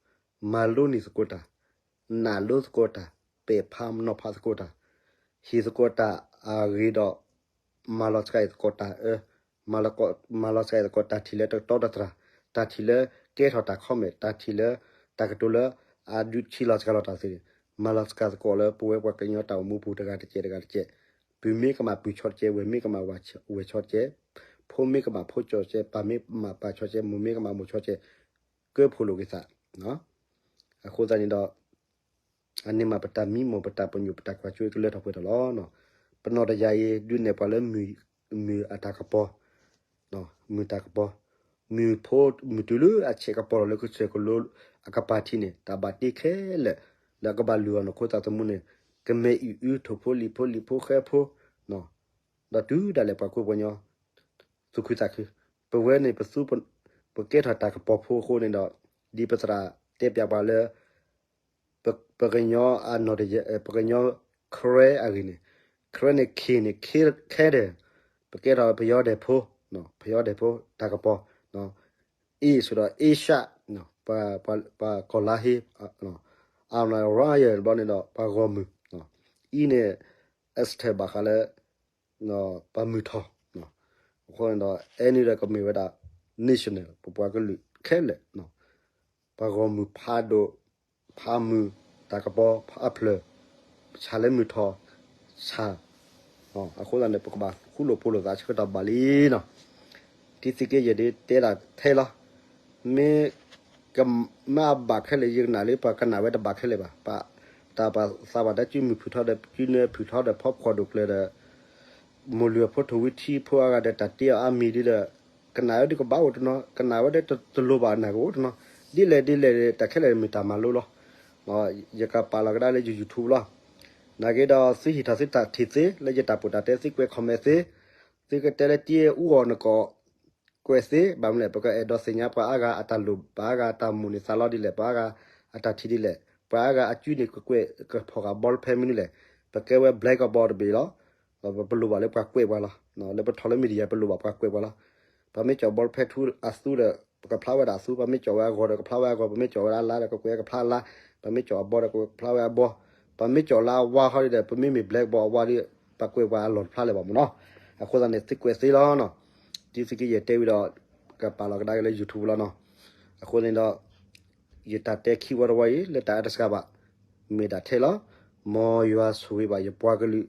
မၤလိန့ၢ်သကိးတၢ်, နာ်လိသကိးတၢ်, ပဲာ်ဖးနီၤဖးသကိးတၢ်, ဟ့ၣ်သကိးတၢ်အဂ့ၤဒီး မၤလီၤစှၤအသကိးတၢ်အၢ, မၤလီၤစှၤအသကိးတၢ်ထံၣ်လၢတကတီတတြၢ်, တၢ်ထံၣ်လၢကဲထီၣ်တၢ် comment, တၢ်ထံၣ်လၢတၢ်ကတိၤလၢအဒုးထံၣ်လီၤစှၤလီၤတၢ်သ့ၣ်, မၤလီၤစှၤသကိးလၢပဝဲပှၤကညီတၢ်အိၣ်မူပူၤတဂၤတကဲးတဂၤတကဲး, ပုၢ်မ့ၢ်ကမၣ်ပုၢ်ဆီတကဲး, ဝဲၢ်မ့ၢ်ကမၣ်ဝဲၢ်ဆီတကဲး, ဖိမ့ၢ်ကမၣ်ဖိဆီတကဲး, ပၢ်မ့ၢ်ကမၣ်ပၢ်ဆီတကဲး, မိၢ်မ့ၢ်ကမၣ်မိၢ်ဆီတကဲး, ကၢဖှိၣ်လိာ်က့ၤသး အဃိသတးန့ၣ်ဒီး အန့ၣ်မးပတၢ်မံမီၢ် ပတၢ်ပညိၣ် ပတၢ်ကွၢ်စိကလၢထီၣ်ပှဲၤထီၣ်လီၤ. ပနီၢ်တယၤအံၤ ဒုးနဲၣ်ပှၤလၢ မုၢ်အတၢ်ကပီၤ, မုၢ်တၢ်ကပီၤ, မုၢ်ဖိ မုၢ်တုၤလၢအဆဲးကပီၤလီၤလၢကစၢၢ်ကလိအကပၤထံးန့ၣ် တၢ်ဘၣ်တ့ခဲလၢာ် လၢအကဘၣ်လုၢ်အီၤန့ၣ် ခိသးသမူန့ၣ် ကမဲာ်အံၣ်အု ထိၣ်ဖိလံာ်ဖိ လံာ်ဖိဃဲဖိ ဒီးတုၤဒၣ်လဲာ်ပှၤကူပှၤကညီ သူၣ်ခုသးခု, ပဝဲန့ၣ် ပသူ ပကဲထီၣ်တၢ်ကပီၤဖိအဃိန့ၣ်ဒီး ဒ်ပသရၣ်တဲပၠးပှၤလၢ ပကညီအနီၢ်တယၢ် ပကညီ Karen အဂ့ၢ်န့ၣ် Karen န့ၣ် K န့ၣ် K ဒဲး, ပကဲထီၣ်ပယီၤဒဲးဖိ, ပယီၤဒဲးဖိ တၢ်ကပီၤ, A ဆိုတော့ Asia, ပှၤကီၢ်လါဟ့, အရၤယၢၢ်ဘျီန့ၣ်ဒီး ပှၤဂီၢ်မုၢ်, E န့ၣ် Esther ဘၣ်ဃးလၢ ပှၤမုၢ်ထီၣ်, အဃိန့ၣ်ဒီး N ဒီးကမ့ၢ်ဝဲဒၣ် national ပပှၤကလုာ်ခဲလၢာ်, ပှၤဂီၢ်မုၢ်ဖးဒိၣ်, ဖးမုၢ်, တၢ်ကပီၤဖးဖျၢၣ်, ဆၣ်လၢမုၢ်ထီၣ်, ဆၣ်, အဃိသတးန့ၣ် ပကဘၣ်ဃူလိာ်ဖိးလိာ်သးဆၢကတီၢ်ဘၣ်လံနီၤ, တံသုးက့ယဲၢ်ဒ်တဲဒၣ်ထဲလီၤ, မ့ၢ် မ့ၢ်အဘၣ်ခဲလၢာ် ယကနၣ်လၢပှၤကနၣ်ဝဲတဘၣ်ခဲလၢာ်ဘၣ်, ပတၢ်ပာ်သးဘၣ်တၢ် ကုမုၢ်ဖုၣ်ထီဒီး ကုနၢဖုၣ်ထီဒီး ဖီဖှီၣ်ဒိၣ်ကျၢၤဒီး မိၢ်လုၢ်အဖိထိၣ်ဝံထံဖိအဂၤဒီး တၢ်တ့အီၤအါမံၤဒ်ဒီး ကနၣ်ဝဲဒ်ကဘၣ်အိၣ်တနီၤ, ကနၣ်ဝဲဒ်တလိၤဘၣ်နၢ်ကအိၣ်တနီၤ, ဒ်လဲၣ်ဒ်လဲၣ် တၢ်ခဲလၢာ်မ့ၢ်တၢ်မၤလိလီၤ. ယကပာ်လီၤကဒါလၢယ YouTube လီၤ. နာ်က့ဒီး သုဟ့ၣ်ထီၣ်သုတၢ်ထံၣ်သ့ လၢယတၢ်ပိာ်တၢ်တဲ သုကွဲး comment သ့, သုကတဲလၢတ့အူအီၣ်နကီၢ် ကွဲးသ့, ဘၣ်မနုၤလဲၣ် ပကအဲၣ်ဒိးသ့ၣ်ညါပှၤအါဂၤအတၢ်လိၣ်, ပှၤအါဂၤအတၢ်မိၣ်န့ၢ်သးလီဒ်လဲၣ်, ပှၤအါဂၤအတၢ်ထံၣ်ဒ်လဲၣ်, ပှၤအါဂၤအကုန့ၣ် ကကွဲးကဖီၣ်ဃာ် ball pen မနုၤလဲၣ်, ပကဲဝဲ black board တဘ့ၣ်လီၤ. ပလိၣ်ဘၣ်လၢပှၤကွဲးပှၤလီၤ. လၢပထီၣ်လၢ media ပလိၣ်ဘၣ်ပှၤကွဲးပှၤလီၤ. ပမ့ၢ်ကၠီၣ် ball pen ထူအသူဒီး ပကဖျါဝဲဒၣ်အသူ, ပမ့ၢ်ကၠီၣ်ဝဲအဂီၤဒီး ကဖျါဝဲအဂီၤ, ပမ့ၢ်ကၠီၣ်ဝဲဒၣ်အလါဒီး ကကွဲးကဖျါအလါ, ပမ့ၢ်ကၠီၣ်အဘီဒီး ကဖျါဝဲအဘီ, ပမ့ၢ်ကၠီၣ်လၢအဝါဟီဒ်ဒီး ပမ့မ့ၢ် black board အဝါဒီး ပကွဲးပှၤအလီၢ်တဖျါလၢၤဘၣ်မ့ၢ်နီၤ. အဃိသတးန့ၣ် သုကွဲးသ့လီၤနီၤ. တံသုးက့ယဲၢ်တဲဝံၤဒီး ကပာ်လီၤကဒါက့ၤလၢ YouTube လီၤနီၤ. အဃိန့ၣ်ဒီး ယတၢ်တဲခံဝီတဝီအံၤ လၢတၢ်အၢတစှၤဘၣ် မ့ၢ်ဒၣ်ထဲလီၤ. မ်ယွၤဆိၣ်ဂ့ၤဘၣ်ယပှၤကလုာ်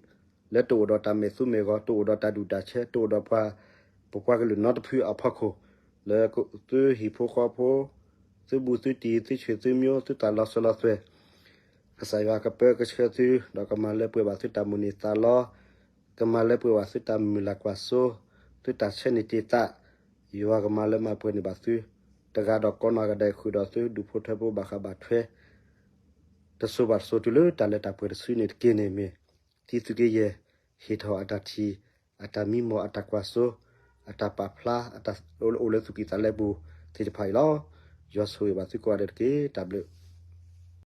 လၢတအိၣ်ဒီးတၢ်မဲာ်သူမဲာ်ဂီၤ, တအိၣ်ဒီးတၢ်ဒူၣ်တၢ်ဆၢ, တအိၣ်ဒီးပှၤ, ပပှၤကလုာ်နီတဖုအဖီခိၣ်, လၢသုဟံၣ်ဖိဃီဖိ, သုဘူးသုတံၢ်, သုဆံးသုမျိ, သုတၢ်လီၤစၢၤလီၤသွဲၣ်, ကစၢ်ယွၤကပၢကဆှၢသု, ဒီးကမၤလၢပှဲၤဘၣ်သုတၢ်မိၣ်န့ၢ်သးလီ, ကမၤလၢပှဲၤဘၣ်သုတၢ်မုၢ်လၢ်ကွၢ်စိ, သုတၢ်ဆၢန့ၢ်တ့ၢ်သး, ယွၤကမၤလၢမၤပှဲၤန့ၢ်ဘၣ်သု, တဂၤဒီးကိးနီၢ်ဂၤဒဲးဃုာ်ဒီးသုဒူၣ်ဖိထၢဖိဘၣ်ဃးဘၣ်ထွဲ တစိၤဘၣ်တစိၤတုၤလၢတၢ်လၢတၢ်ပှဲၤတစုန့ၣ်တက့ၢ်န့ၣ်မ့ၢ် တံသုးက့ယဲၢ် ဟ့ၣ်ထီၣ်အတၢ်ထံၣ်, အတၢ်မံမီၢ်, အတၢ်ကွၢ်စိ, အတၢ်ပာ်ဖျါ, အတၢ်အိၣ်လၢသူၣ်ကံၢ်သးလဲပူၤသ့ၣ်တဖၣ်အံၤလီၤ. ယွၤဆိၣ်ဂ့ၤဘၣ်သုကိးဂၤဒဲးတက့ၢ်. တၢ်ဘျုး